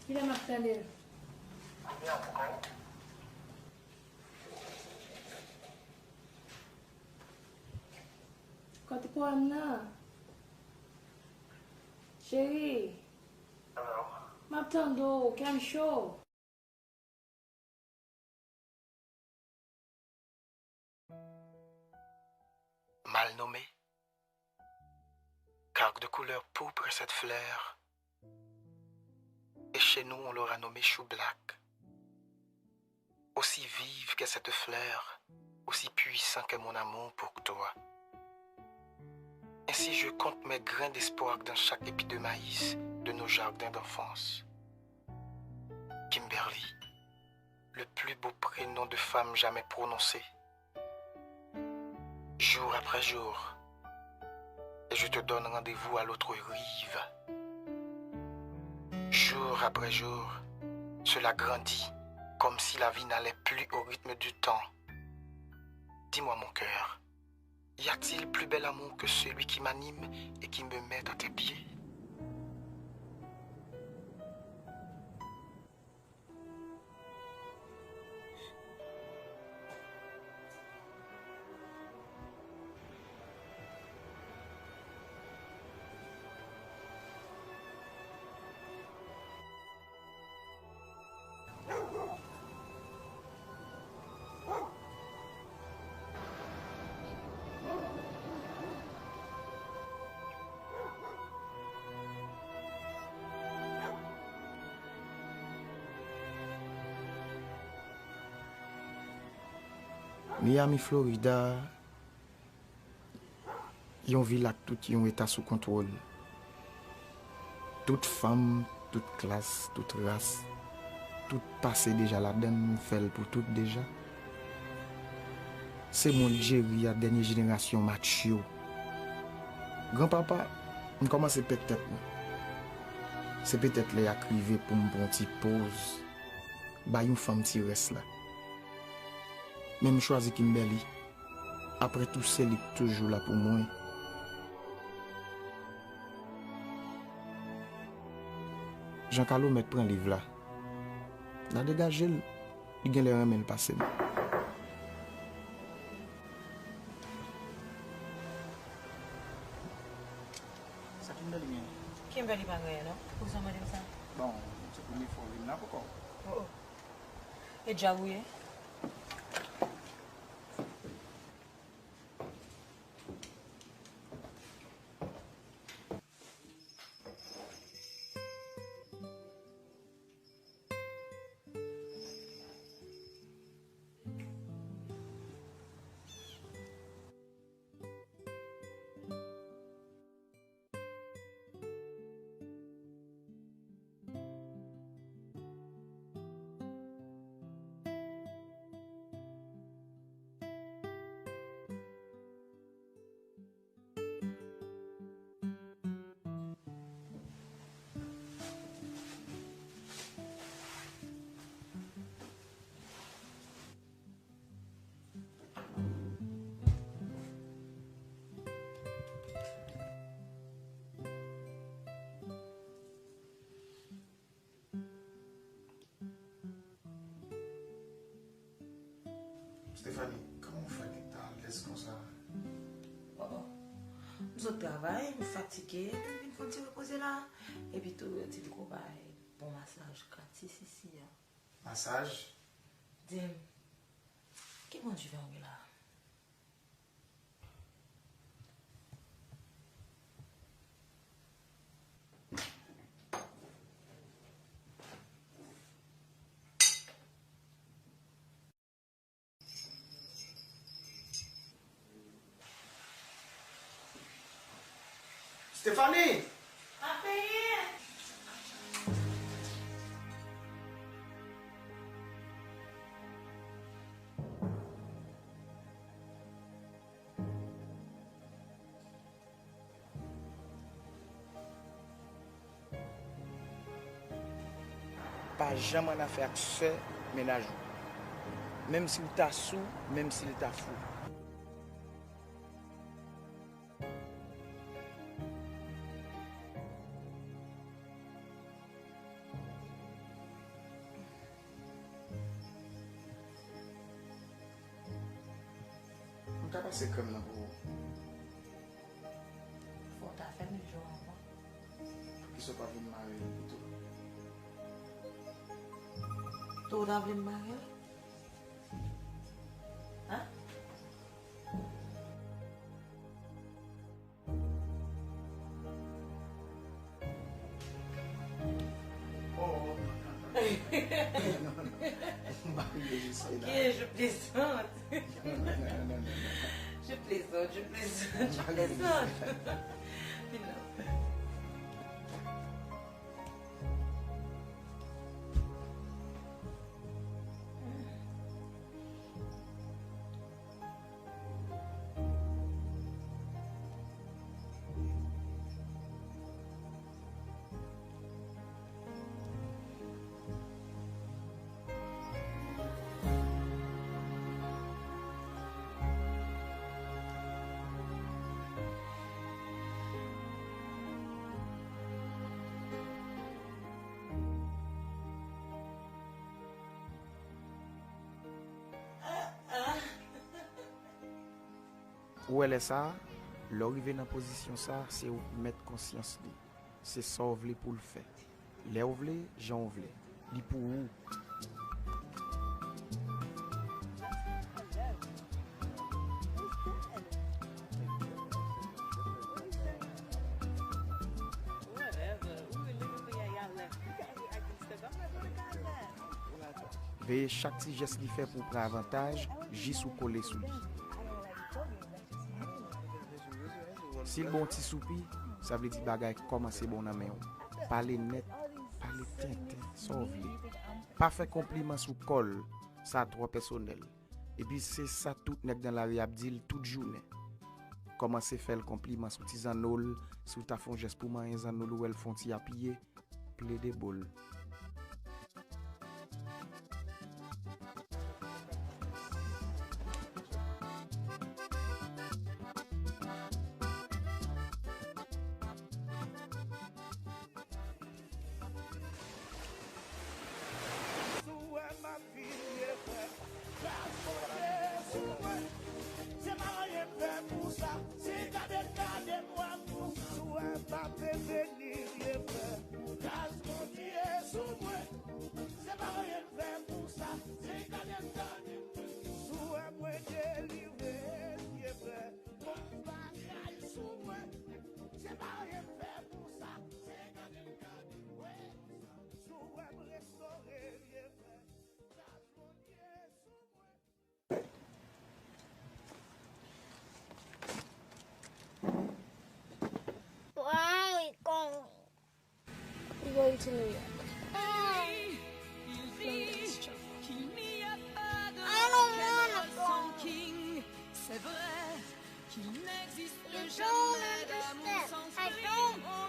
Kilè m ap tande l? Kote pòm nan? Cheri, m ap tande w, kè m cho. Mal nommée, car de couleur pourpre cette fleur, et chez nous on l'aura nommée chou black. Aussi vive qu'est cette fleur, aussi puissant qu'est mon amour pour toi. Ainsi je compte mes grains d'espoir dans chaque épi de maïs de nos jardins d'enfance. Kimberly, le plus beau prénom de femme jamais prononcé. Jour après jour, et je te donne rendez-vous à l'autre rive. Jour après jour, cela grandit comme si la vie n'allait plus au rythme du temps. Dis-moi, mon cœur, y a-t-il plus bel amour que celui qui m'anime et qui me met à tes pieds ? Miami, Florida, yon vil ak tout yon eta sou kontwòl. Tout fanm, tout klas, tout ras, tout pase deja ladan l, m fè l pou tout deja. Se mond Jerry a, dènye jenerasyon macho. Granpapa, m kòmanse pèt tèt mwen. Se petèt lè a k rive pou m pran yon ti poz, bay yon fanm ti rès la. Men m chwazi Kimberly. Apre tou, se li k toujou la pou mwen. Jean Carlo mèt pran liv la. N a degaje l. Li genlè renmen l pase m. Sa Kimberly gen? Kimberly pa gen anyen, non. Poukisa w mande m sa? Bon, se premye fwa w vin la poko? Oh, oh. E djab ou ye? Stephanie, kòman w fè ta alèz konsa? Oh, oh. M sot travay, m fatige, m vin fè yon ti repoze la. Epi tou, yo di m gon bay bon masaj gratis isi a. Masaj? Di m, ki bon diven w gen la? Stephanie! Apeyi! Pa janm annafè ak sè mennaj ou. Menm si w ta sou, menm si l ta fou. M ka pase krèm nan pou ou? Fò w ta fè l menm jan w avan. Poukisa w pa vin mare l pito? Tou w ta vle m mare l? Hein? Oh, non, non, non, non. Non, non, non. M pa rive jis la. Ok, je plaisante. Non, non, non, non, non, non. Je plaisante, je plaisante, je plaisante. Mais non. Ou wè lè sa a, lè w rive nan pozisyon sa a, se ou k mèt konsyans li. Se sa w vle pou l fè. Lè w vle, jan w vle. Li pou ou. Veye chak ti jès li fè pou w pran avantaj, jis ou kole sou li. Si l ba w yon ti soupi, sa vle di bagay kòmanse bon nan men w. Pale nèt, pale tenten, sa w vle. Pa fè konpliman sou kò l, sa twò pèsonèl. Epi se sa tout nèg nan lari ap di l tout jounen. Kòmanse fè l konpliman sou ti zanno l, si w ta fè yon jès pou manyen zanno l, ou wè l fè yon ti apiye, plede bo l. Si w wè m ap vini, frè, gras Bondye sou mwen. Se pa anyen m fè pou sa. Si gade, gade m w ap mouri. Si w wè m ap vini, frè, gras Bondye sou mwen. Se pa anyen m fè pou sa. Si gade, gade m. Si w wè mwen delivre, frè, bon bagay sou mwen. Se pa anyen m fè pou sa. Si gade, gade m. Why are we going? We're going to New York. Florida's trouble. I don't wanna go. You don't understand. I don't wanna go.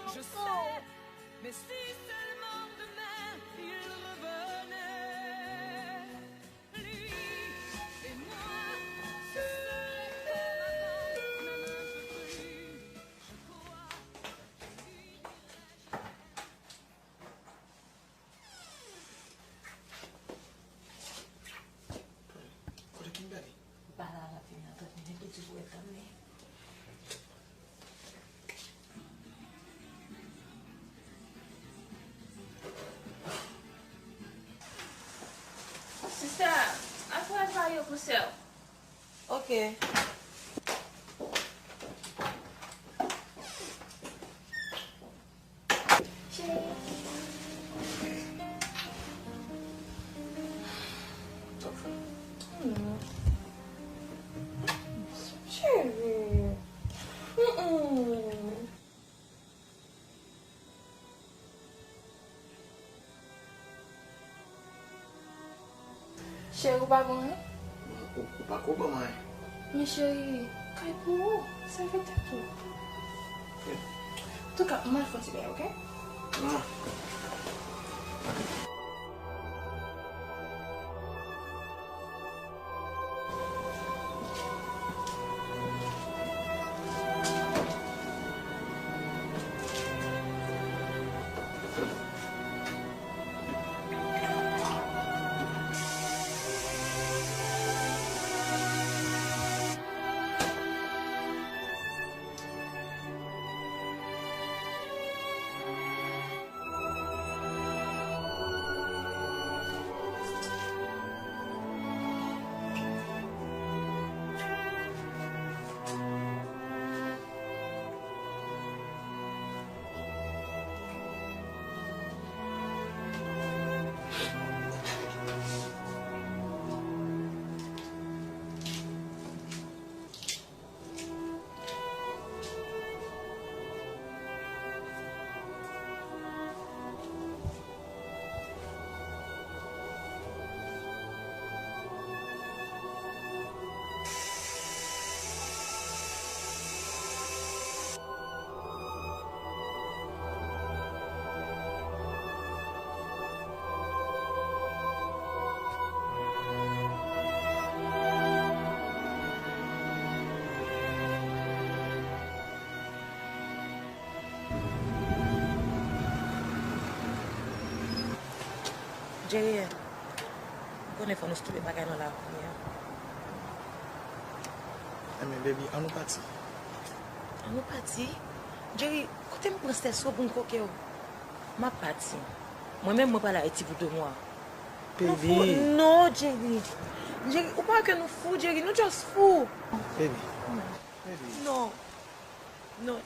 Kote Kimberly? M pa la, l ap vini nan trant minit, li di pou w ret tann li. Sista, al fè travay yo pou sè w. Ok. Cheri. Cheri. Mm-mm. Cheri, ou pa bon, non? Ou, ou pa ko ban mwen. Men cheri, kay pou ou, sèvi tèt ou. Antouka, m al fè yon ti bagay, oke? Non. Jerry, ou konnen fò nou stope bagay nou la kounye a. Enben, baby, ann nou pati. Ann nou pati? Jerry, kote m pran sèso pou m koke w? M ap pati. Mwen menm, mwen prale Ayiti pou de mwa. Baby. Non, Jerry. Jerry, ou pa wè ke nou fou, Jerry? Nou just fou. Baby. Baby. Non. Non.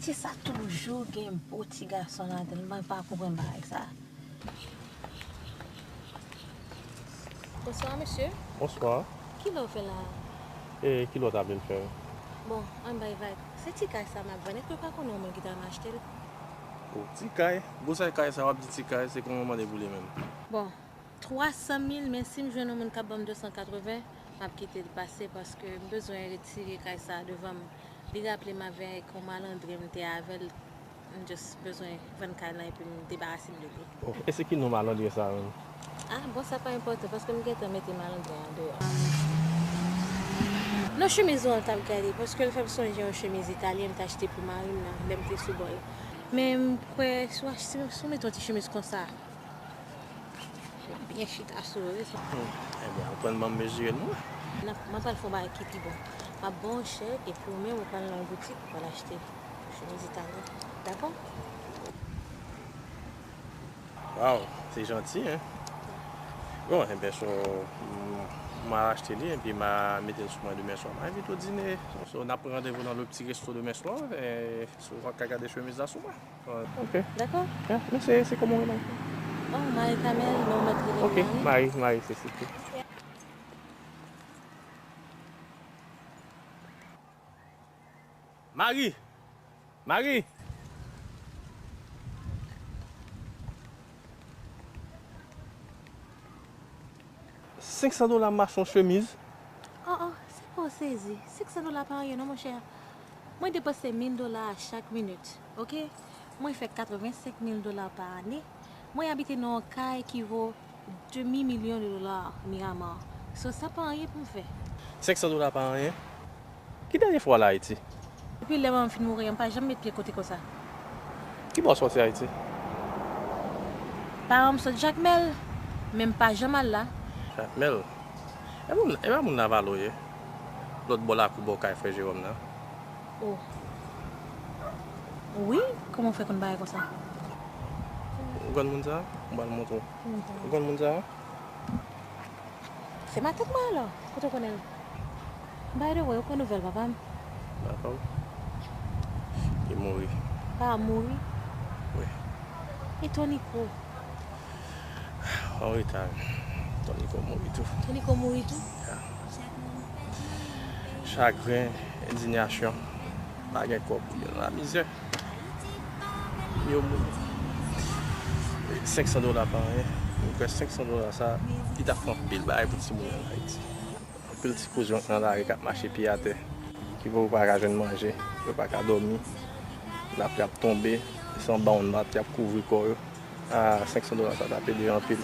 Ti sa toujou gen bo ti gason ladan l, mwen pa konprann bagay sa. Bonswa, mesye. Bonswa. Kilè w fè la? E kilè w ta vle l fè? Bon, ann bay vag. Se ti kay sa m ap vann. Èske w pa konnen yon moun ki ta renmen achte l? O, ti kay? Gwosè kay sa w ap di ti kay, se kòman w mande pou li menm? Bon, twa san mil, men si m jwenn yon moun k ap ban m de san katreven, m ap kite l pase paske m bezwen retire kay sa devan m. Li raple m avèk yon malandren m te avè l. M just bezwen vann kay lan epi m debarase m de li. Oh, e se ki non malandren sa menm? Ah, bon, sa pa enpòtan paske m gentan mete malandren an deyò. Non, chemiz ou an t ap gade paske l fè m sonje yon chemiz italyen m t achte pou mari m nan lè m te sou bò l. Men m kwè si w achte, si w mete yon ti chemiz konsa, byen chita sou yo, wi. Hmm. Ebyen, ou pran ban m mezire l mwen. N ap, m ap al fè yon bagay ki pi bon. M ap ba w yon chèk, epi ou menm ou pral nan yon boutik, ou pral achte yon chemiz italyen. Dakò? Waw, se janti, en. Bon, ebyen, so, m, m al achte li, epi m a mete l sou mwen demen swa. M a envite w dine. So, n ap pran randevou nan le ti resto demen swa, e, so, w ap ka gade chemiz la sou mwen. Ok. Dakò? Ya, men se, se kòman w rele? Oh, Marie Carmel, men w mèt rele m Marie. Ok, Marie, Marie, se sipli. Marie! Marie! Senk san dola m achte yon chemiz. Oh, oh, se pa w sezi. Senk san dola pa anyen non, monchè. Mwen depanse mil dola a chak minit, oke? Mwen fè katrevensenk mil dola pa ane. Mwen abite nan yon kay ki vo demi milyon de dola Miramar. So, sa pa anyen pou m fè. Senk san dola pa anyen? Ki dènye fwa w al Ayiti? Depi lè manman m fin mouri an, m pa janm met pye kote konsa. Ki bò w sòti Ayiti? Paran m sot Jakmèl, men m pa janm al la. Jakmèl? E moun, e pa moun Lavalo ye? Lòt bò lakou bò kay frè Jewòm nan. Oh. Wi, kòman w fè konn bagay konsa? Ou konn moun sa? M pral montre w. Ki moun sa? Ou konn moun sa? Se matant mwen alò. Kote w konnen l? By the way, ou konn nouvèl papa m? Papa w? Li mouri. Papa m mouri? Wi. E Tonico? An reta, wi. Tonico mouri tou. Tonico mouri tou? Ya. Chagren, endiyasyon, pa gen kòb, yo nan lamizè. Yo mouri. Senk san dola pa anyen. Mwen kwè senk san dola sa, li t ap fè anpil bagay pou timoun yo an Ayiti. Anpil ti kouzen nan lari k ap mache pye atè, ki pou pa ka jwenn manje, yo pa ka dòmi. Lapli ap tonbe, se anba yon nat y ap kouvri kò yo. Ah, senk san dola sa t ap ede anpil.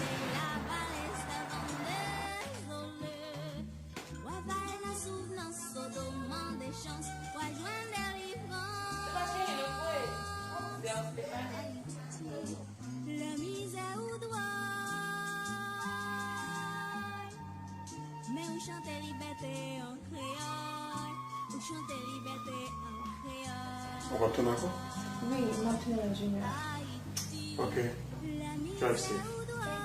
Lè mizè ou dwòl, men ou chante libète an kreyòl. Ou chante libète an kreyòl. Ou p ap tounen ankò? Wi, m ap tounen lè Junior. Ayiti. Ok. Lè mizè ou dwòl,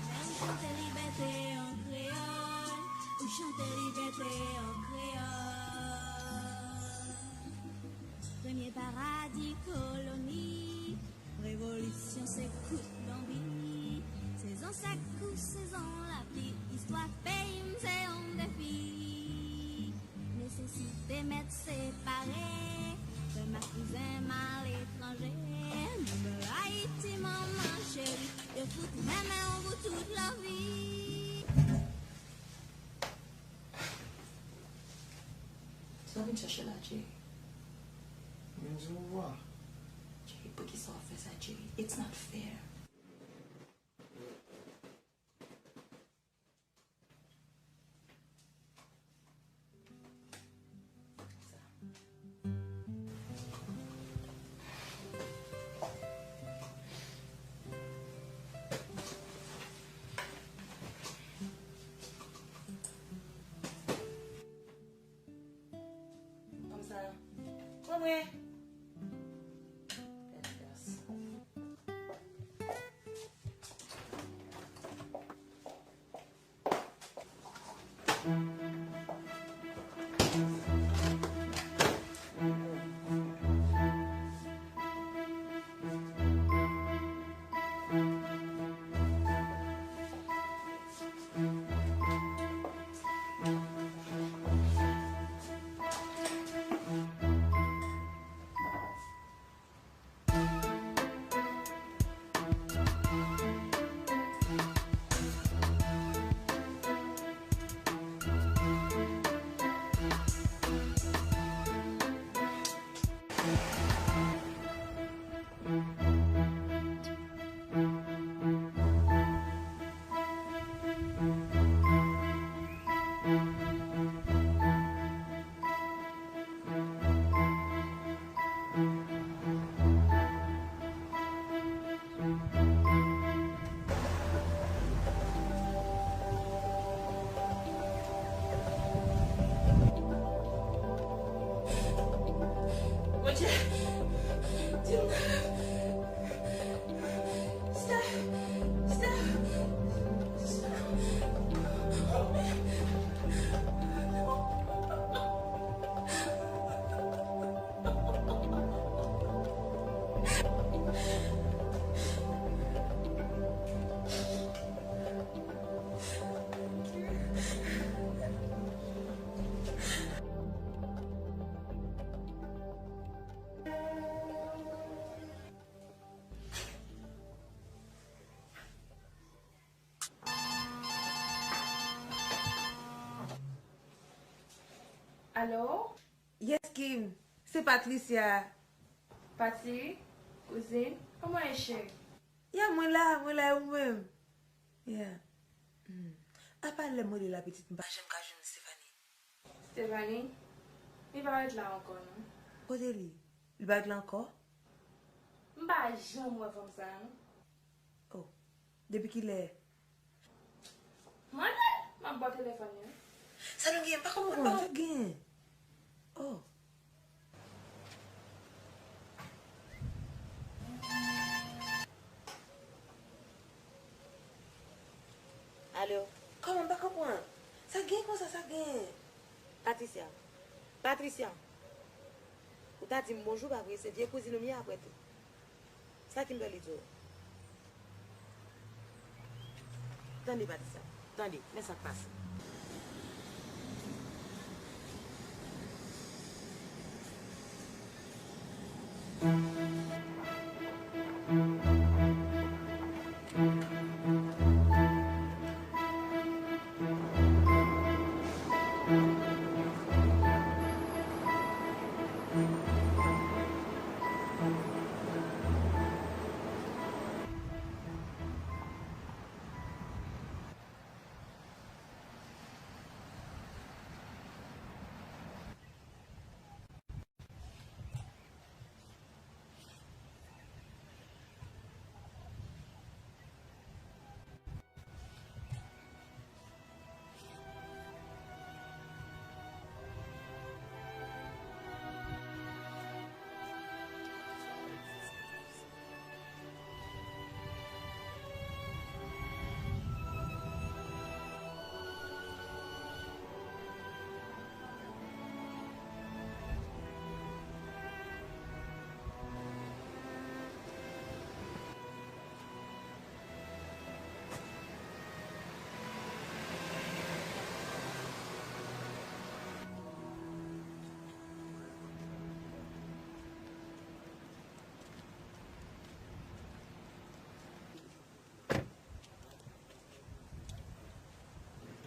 men ou chante libète an kreyòl. Ou chante libète an kreyòl. Premye paradi koloni, revolisyon se kout banbi. Sezon sèk kou sezon lapli, istwa peyi m se yon defi. Nesesite mèt separe, frè m ak kouzen m aletranje. Mwen Ayiti manman cheri, yo fout renmen w pou tout lavi. Sa w vin chèche la, Jay? Mwen di w wa. Jay, poukisa w ap fè sa, Jay? It's not fair. Kòmsa. Pran mwen. Bèl gason. Alo? Yes, Kim. Se Patricia. Pati, kouzin, kòman w ye, cheri? Ya, mwen la, mwen la, e ou menm? Ya. Hmm. Apa lè m rele la pitit, m pa janm ka jwenn Stephanie. Stephanie? Li pa ret la ankò, non. Kote li? Li pa ret la ankò? M pa janm wè fanm sa, non. Oh. Depi kilè? Mande! M ap ba w telefòn li, wi. Sa nou gen? M pa konprann. Sa gen? Oh. Alo? Kòman? M pa konprann. Sa gen konsa, sa gen? Patricia. Patricia. Ou ta di m bonjou, pa vre? Se vye kouzin ou m ye apre tou. Sa ki m pral di w? Tande, Patricia. Tande, men sa k pase.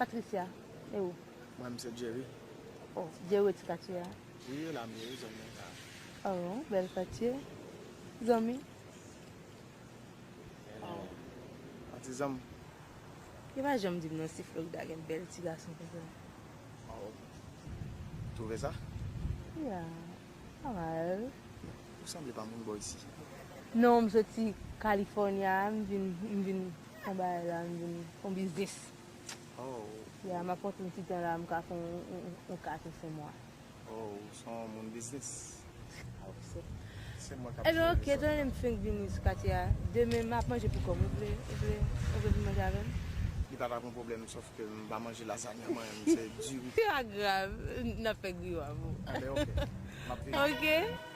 Patricia, e ou? Mwen, m se Jerry. Oh, Jerry ti katye a? Wi, e la m ye, wi, zanmi an ka. Oh, bèl katye. Zanmi? Oh. An ti zanmi. Yo pa janm di m non si Florida gen bèl ti gason konsa. Oh. Twouve sa? Ya, pa mal. Ou sanble pa moun bò isi. Non, m soti California, m vin, m vin fè yon bagay la, m vin fè yon biznis. Oh. Ya, m ap konte yon ti tan la, m ka fè yon, yon, yon kat, yon senk mwa. Oh, ou se yon moun biznis. Ah, ok, sir. Se mwen k ap jere sa. Ebyen, ok, tande, m fenk vini sou katye a. Demen, m ap manje pou kò m. Ou vle, ou vle, ou vle vin manje avè m? Li pa t ap yon pwoblèm, sòf ke m pa manje lazanya, mwen menm, se diri. Se pa grav, n ap fè griyo avè w. Anben, ok. M ap vini. Ok.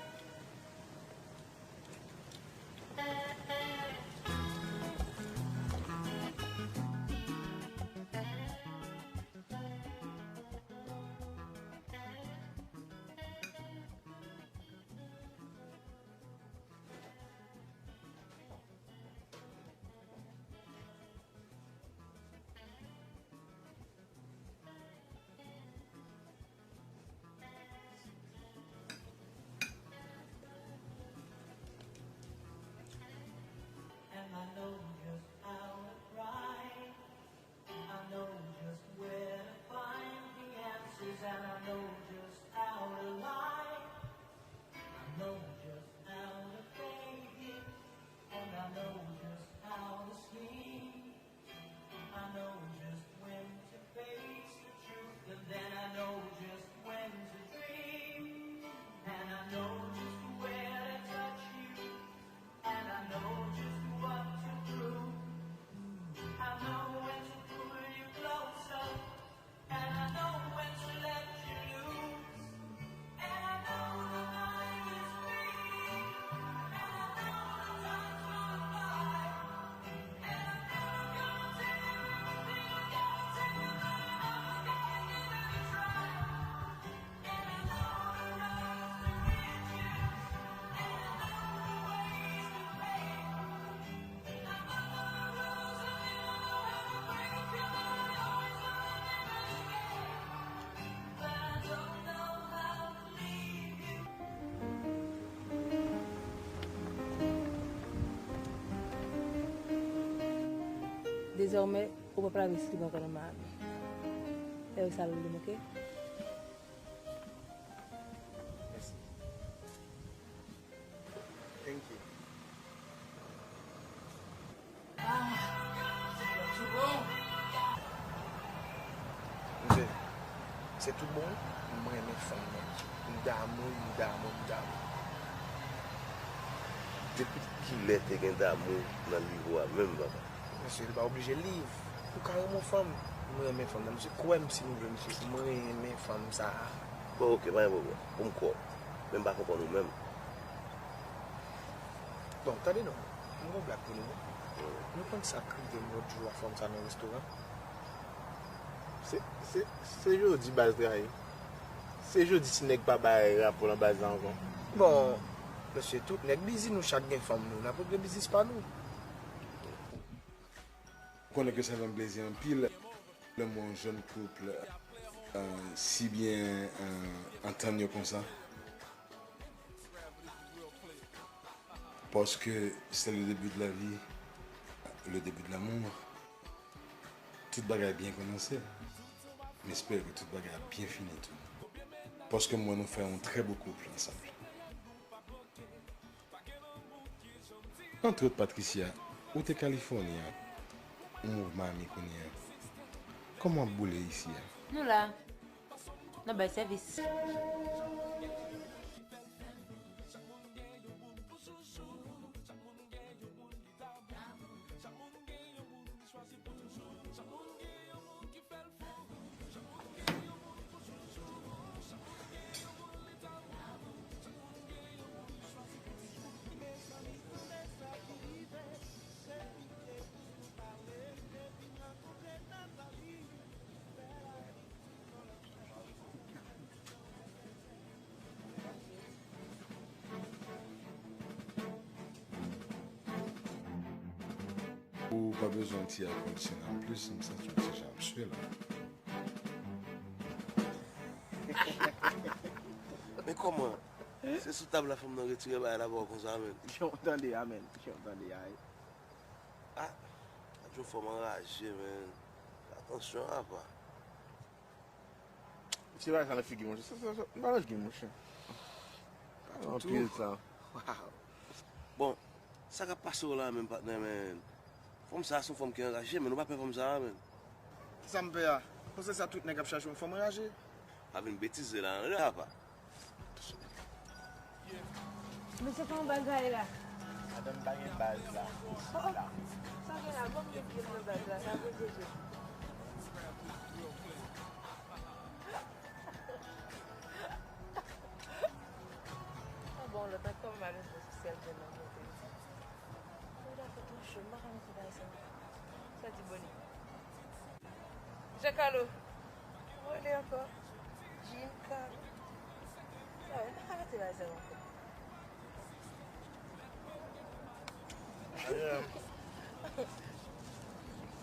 Dezòmè, ou p ap lave slip ankò nan Miami. Fè yo sa l vle m, oke? Mèsi. Thank you. Mesye, se tout bon wi. M renmen fanm nan. M damou, m damou, m damou. Depi kilè te gen damou nan nivo a menm, papa? Mesye, li pa oblije liv. Ou ka renmen yon fanm. M renmen fanm nan. Mesye, kwè m si nou vle, mesye. M renmen fanm sa a. Bon, oke, pa gen pwoblèm. Pou m kwè w. Men m pa konprann ou menm. Bon, tande non. M gon blag pou nou, non. Nou konn sa k rive m lòt jou a fanm sa nan restoran? Se, se, se jodi baz trayi. Se jodi si nèg pa bay rapò nan baz la ankò. Bon, mesye, tout nèg bizi, nou chak gen fanm nou. N ap regle biznis pa nou. Ou konnen ke sa fè m plezi anpil lè m wè yon jèn koup, euh, si byen, euh, antann yo konsa. Paske c'est le début de la vie, le début de l'amour. Tout bagay byen kòmanse. M espere ke tout bagay ap byen fini tou. Paske m wè nou fè yon trè bo koup ansanm. Antrot, Patricia, ou te Kalifòni a, ou move Miami kounye a. Kòman w ap boule isi a? Nou la. N ap bay sèvis. Ou pa bezwen ti air condition an plis, m santi yon ti jan ap swe la. Men kòman? Se sou tab la fanm nan retire bagay la ba w konsa, menn. Jan w tande a, menn. Jan w tande a, wi. Ah, gad yon fanm anraje, menn. Fè atansyon, apa. Ti bagay sa nan figi, monchè. Sa, sa, sa, m pa nan figi, monchè. Anpil tan. Wow. Bon, sa k ap pase w la menm, patnè, menn? Fanm sa a se yon fanm ki anraje, menn. Ou pa pè fanm sa a, menn? Sa m pè a? Konsa sa tout nèg ap chache yon fanm anraje. Pa vin betize la, non, apa. Mesye, kòman bagay la? Madanm pa gen baz la. Oh, oh. Sa gen la, bon, m gen pye m nan baz la, sa poze je. Ah, bon, lòt ankò, m al jwenn sou syèl, jwenn nan monte. Ou dakò twò cho, m pa ka mete bagay sa. Sa di Boni. Jean Carlo. Rele ankò. Jean Carlo. Sa, nou pa mete bagay sa ankò.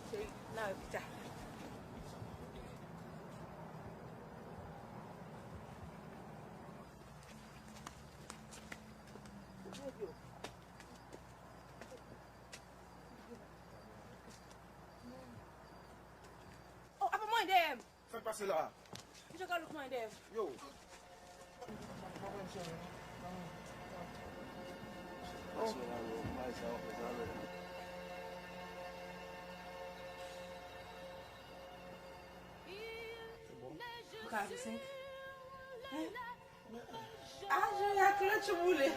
Cheri, n a wè pita. Oh, apa mwen dèyè m? Sa k pase la? Misye ka louk mwen dèyè m. Yo. Ou ka avanse? Hein? Ah, Jean-Jacques, lè tchoubou lè.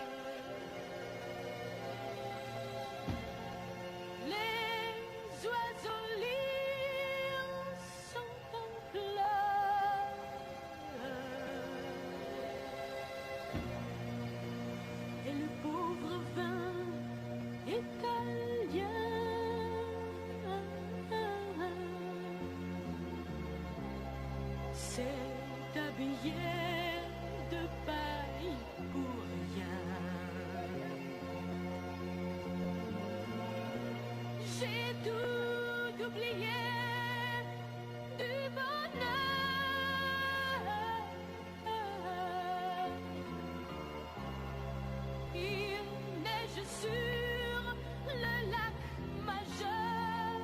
Les oiseaux libres sont en pleurs. Et le pauvre vin italien s'est habillé de paille pour rien. J'ai tout oublié du bonheur. Il neige sur le lac Majeur.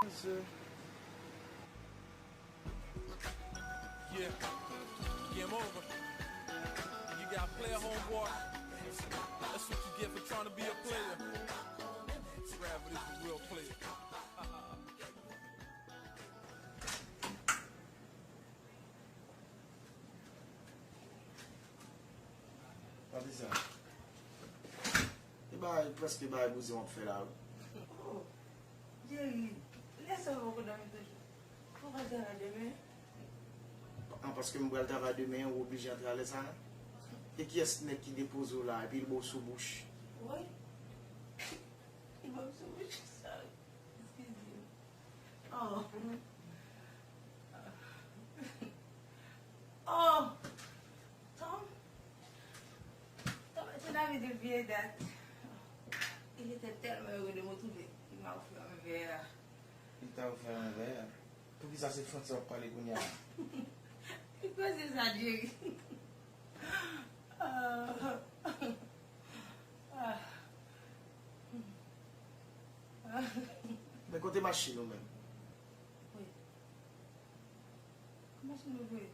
Misye. Yeah, game over. You got player homeboy. That's what you get for trying to be a player. Gravity is a real player. Gade sa. E bagay, prèske bagay bouzen w ap fè la, wi. Oh, Jerry, lè sa w poko dòmi toujou. Ou pral travay demen? An, paske m pral travay demen, ou oblije antre a lè sa a. E kiyès nèg ki depoze w la, epi l ba w sou bouch? Wi. Li ba m sou bouch, sorry. Eskize m. Oh. Oh. Tom. Tom était là depuis de vieille date. Il était tellement heureux de me retrouver. Il m'a offert un verre. Il t'a offert un verre? Poukisa se fransè w ap pale kounye a? Poukisa se sa, Jerry? Ah. Ah. Men kote machin ou menm? Wi. Machin ou vre?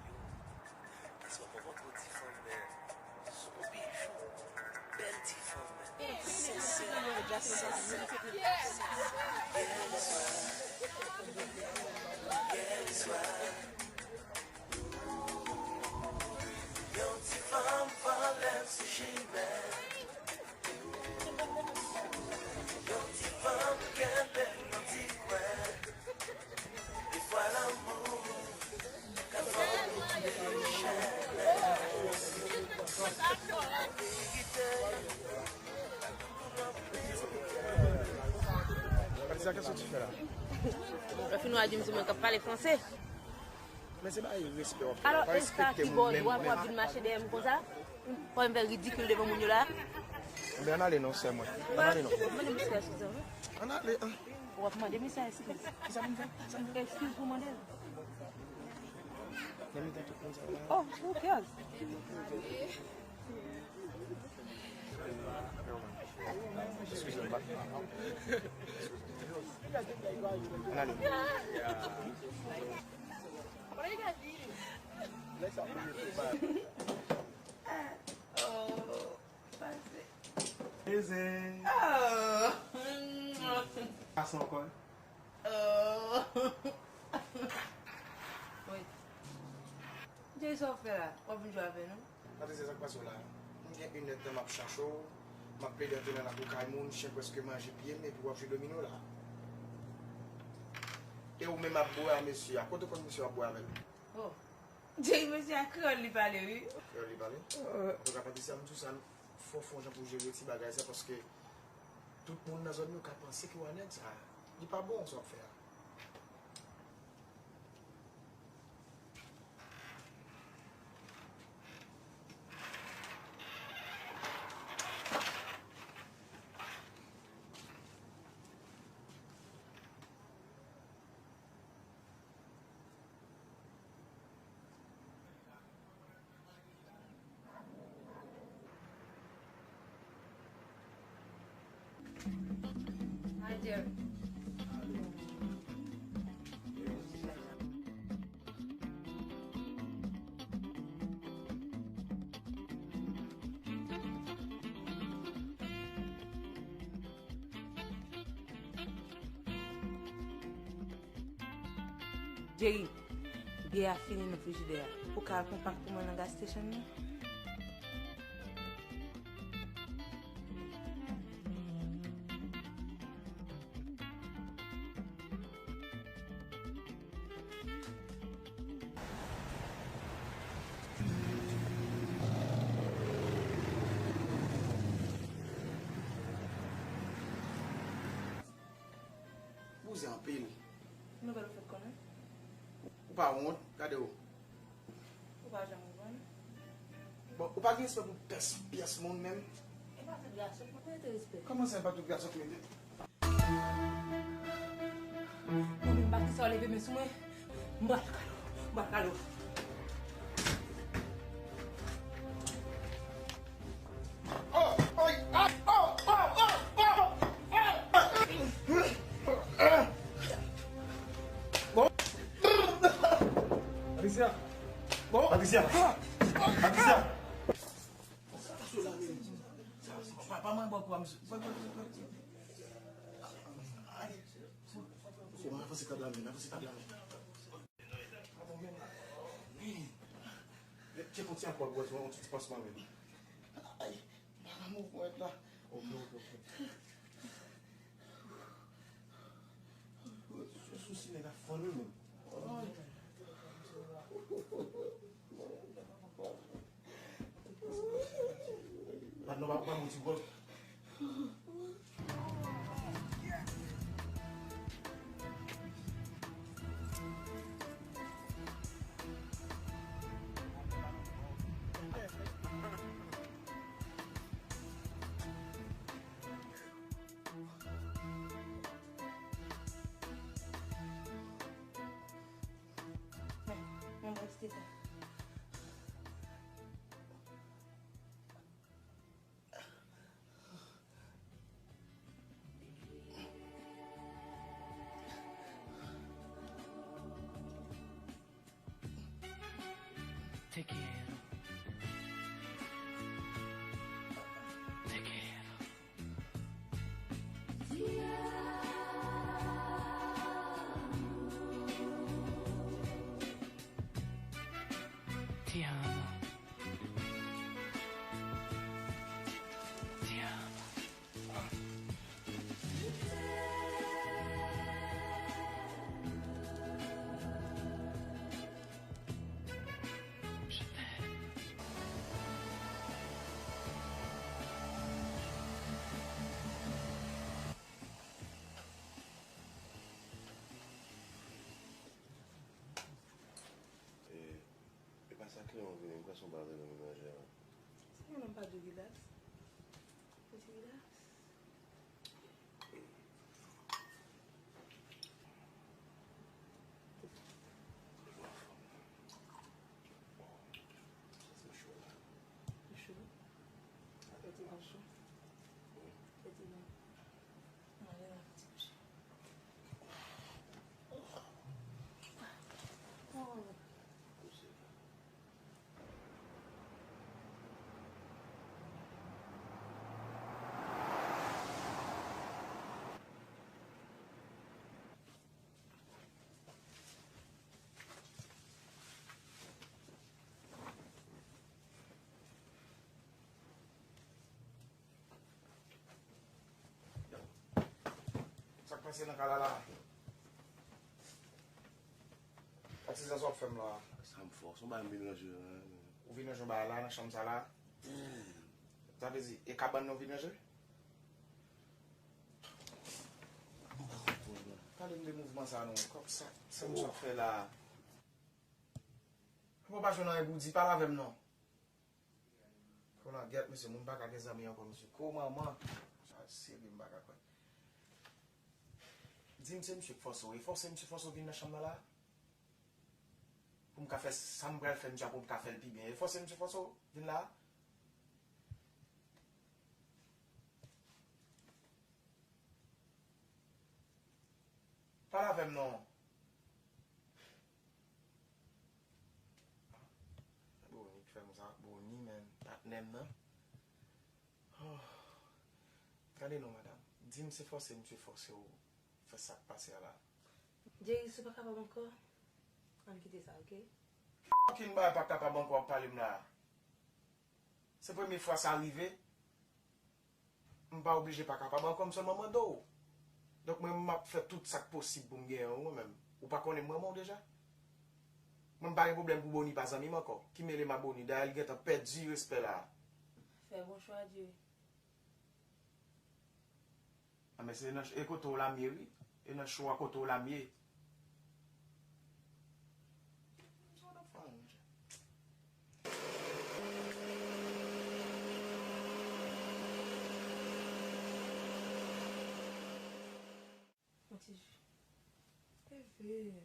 Yo, keswa pou montre yon ti fanm, men se yon bijou. Bèl ti fanm, sensè, sensè. Yèswa, yèswa. Yon ti fanm vòlè sou chimen. Yon ti fanm kenbe yon ti kwè. Defwa lanmou ka fè w tounen chalè. Patricia, qu'est-ce que tu fais là? Yon finwa di m se mwen k ap pale franse. Men se bagay respè w ap fè. Alò, e sa ki ba w dwa pou w ap vin mache dèyè m konsa? Fò m fè ridikil devan moun yo la? Anben, ann ale non, sè mwen. Ann ale non. Mande misye eskiz, wi. Ann ale, an. W ap mande misye eskiz. Kisa pou m fè? Sa m fè? Eskiz pou mande l. Nan mitan tout moun sa yo la. Oh, who cares? Eskize m, pa. Ann ale. Oh, pase. Beze. Oh. Pase ankò. Oh. Wi. Jay, sa w ap fè la? W ap vin jwe avè nou? Patricia, sa k pase w la? M gen inèdtan m ap chache w, m ap plede antre nan lakou kay moun, chen prèske manje pye m, epi w ap jwe domino la. E ou menm ap bwè a mesye a. Kote w konn mesye w ap bwè avè l? Oh. Jay, mesye a kreyòl li pale, wi. Kreyòl li pale? Antouka, Patricia, m di w sa, fò w fè yon jan pou w jere ti bagay sa, paske tout moun nan zòn yo ka panse ke w a nèg sa. Li pa bon, sa w ap fè a. Adye. Jerry, byè a fini nan frijidè a. Ou ka al pran pak pou mwen nan gas station nan? Koze anpil. Nouvèl ou fèk konnen? Ou pa wont, gade w. Ou pa janm konprann. Bon, ou pa gen respè pou pès, pyès moun menm? E pa tout gason k mete respè. Kòman sa, e pa tout gason k mete? Mwen menm, pa kisa w leve men sou mwen? M pral kale w, m pral kale w. Patricia! Bon. Patricia! Patricia! Pa, pa mwen bò kwa, mesye. Mwen avanse tab la, men, avanse tab la, men. Tcheke yon ti ankò, bwè yon ti pansman, men. Ay, pa nan mouvman la. Ok, ok, ok. Sou, sou, sou, nèg ap fann wi, men. Ay. Pat non, pa, pa mouti gòj. Men, men, men, Steven. Te quiero. Te quiero. Te amo. Te amo. E, e pa sa kliyan vini, m kwè se yon bagay nan menajè a. Sa gen nan pa di w rilaks? Ou di rilaks? Li cho? Fè ti van cho. Fè ti van. Mwen ale la fè ti kouche. Oh. Sa k pase nan kay la la? Ak se sa w ap fè m la? Sa m fè w, se yon bagay m vin ranje la. Ou vin ranje yon bagay la, nan chanm sa la? Sa vle di, e kabann nan w vin ranje? Pale m de mouvman sa non. Kòk sa, sa m sot fè la. Bon, pa jwenn anyen pou w di, pale avè m non. Konan gèt, mesye, moun pa ka gen zanmi ankò, mesye. Ko manman. Sa serye, m pa ka kwè. Di m se misye k fòse w. E fòse misye fòse w vin nan chanm nan la? Pou m ka fè sa m pral fè misye a, pou m ka fè l pi byen. E fòse misye fòse w vin la? Pale avè m non. Boni k fè m sa, Boni, men patnè m nan. Oh. Gade non, madanm. Di m se fòse misye fòse w fè sa k pase a la. Jerry, si w pa kapab ankò, ann kite sa, oke? Fucking bagay pa kapab ankò w ap pale m la. Se premye fwa sa rive. M pa oblije pa kapab ankò, m sèlman mande w. Donk mwen, m ap fè tout sa k posib pou m genyen w, mwen menm. Ou pa konnen m renmen w deja? Mwen, m pa gen pwoblèm pou Boni pa zanmi m ankò. Ki mele m a Boni? Dayè, li gentan pèdi respè la. Fè bon chwa, Jerry. A, men se nan, e kote w la m ye, wi. E nan cho a kote w la m ye. Sa w t ap fè a, monchè? Yon ti ji. Leve.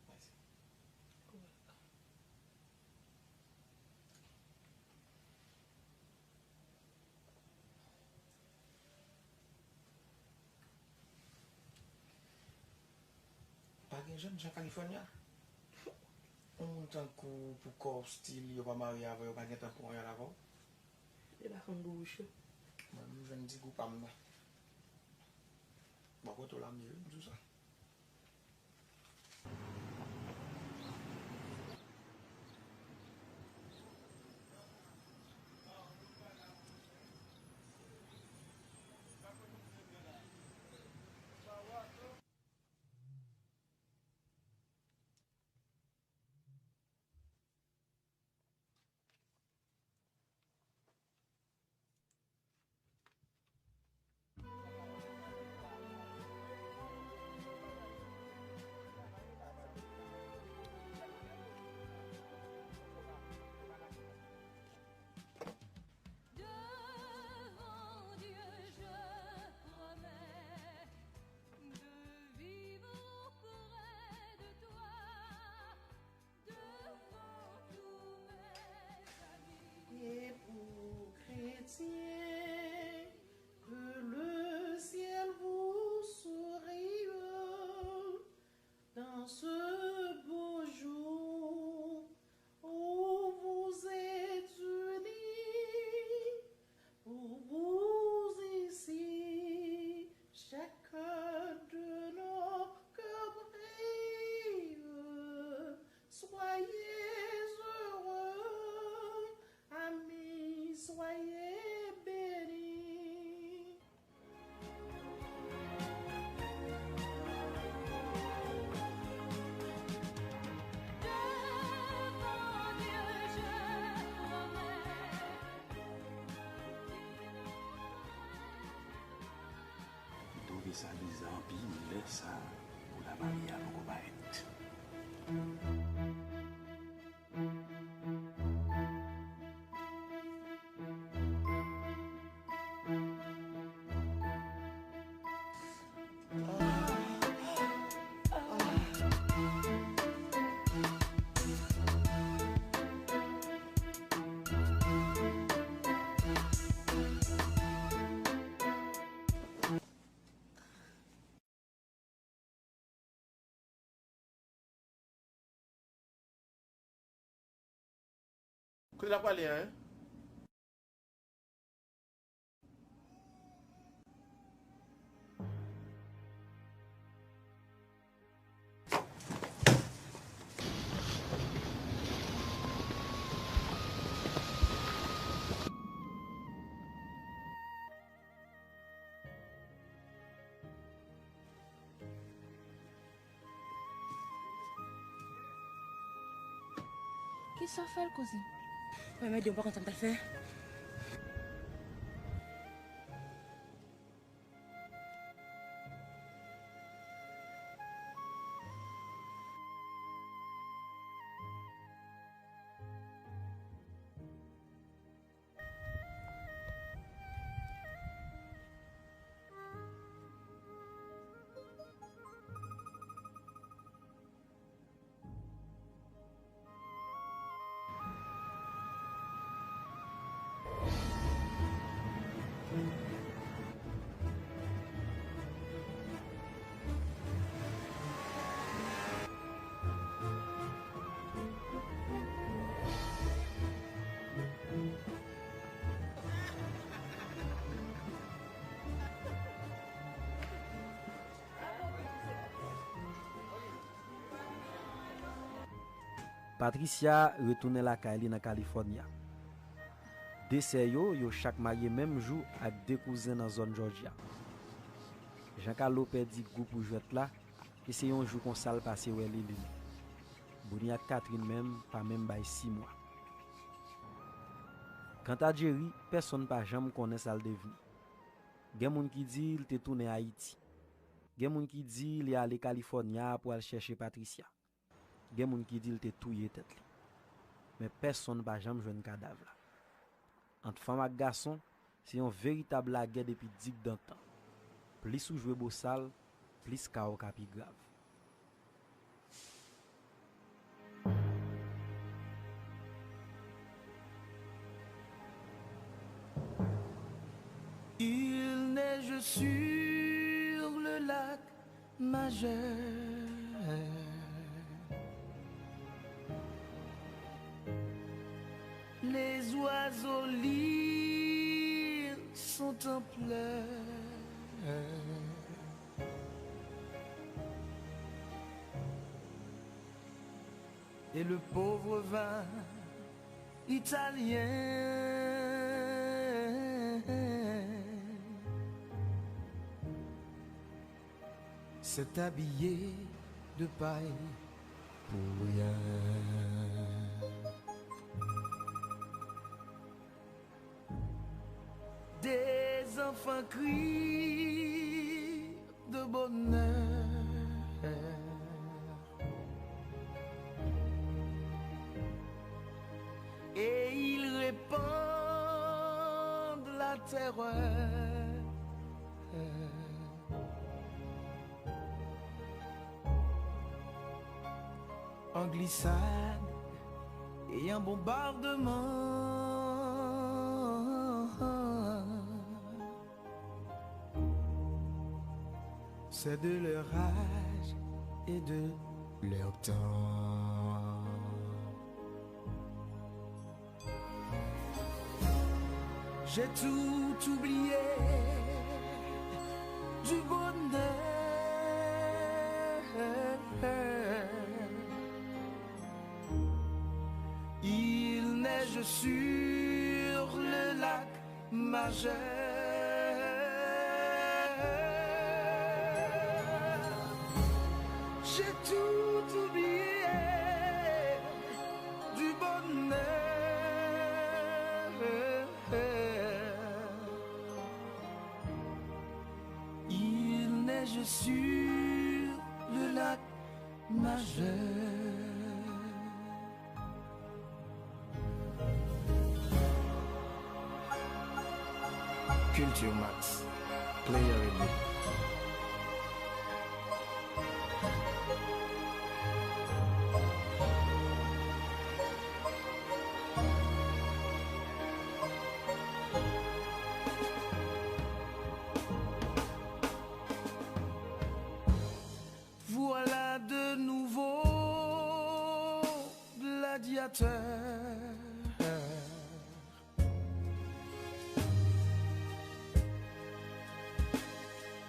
Mèsi. Ou welcome. Pa gen jèn jan California. Yon moun tankou w pou kò w, stil, yo pa marye avè w, yo pa gen tan pran yon avè w. Li pa konn bouch ou. Mwen menm, m jwenn ti gou pa m nan. Bò kote w la m ye wi, m di w sa. Devant Dieu, je promets de vivre auprès de toi devant tous mes amis. Et pour chrétiens, que le ciel vous sourire dans ce beau jour où vous êtes unis pour vous ici, chacun de nos cœurs brille. Soyez heureux, amis, soyez bénis. M twouve sa bizè anpil lè sa pou lamarye a poko parèt. Kote l ap prale a, en? Kisa w fè l, kouzin? Mwen mède, m pa konn sa m t ap fè. Patricia retounen lakay li nan California. De sè yo, yo chak marye menm jou ak de kouzen nan zòn Georgia. Jean Carlo pèdi gou pou jwèt la, e se yon jou konsa l pase wè Liline. Bonnie ak Catherine menm pa menm bay sis mwa. Kanta Jerry, pèsonn pa janm konnen sa l devni. Gen moun ki di l te tounen Ayiti. Gen moun ki di li ale Kalifònya pou al chèche Patricia. Gen moun ki di l te touye tèt li. Men pèsonn pa janm jwenn kadav la. Ant fanm ak gason, se yon veritab lagè depi digdantan. Plis ou jwe bosal, plis kawo ka pi grav. Il neige sur le lac Majeur. Les oiseaux lyres sont en pleurs. Et le pauvre vin italien s'est habillé de paille pour rien. Des enfants crient de bonheur. Et ils répandent la terreur. En glissade et en bombardement. C'est de leur rage et de leur temps. J'ai tout oublié du bonheur. Il neige sur le lac Majeur. J'ai tout oublié du bonheur. Il neige sur le lac Majeur. Culture Max, Player Edit. Voilà de nouveaux gladiateurs.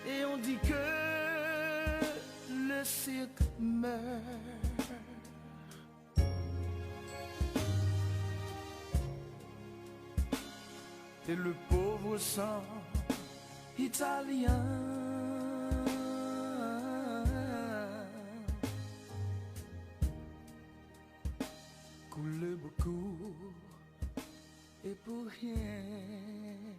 Et on dit que le cirque meurt. Et le pauvre sang italien coule beaucoup et pour rien.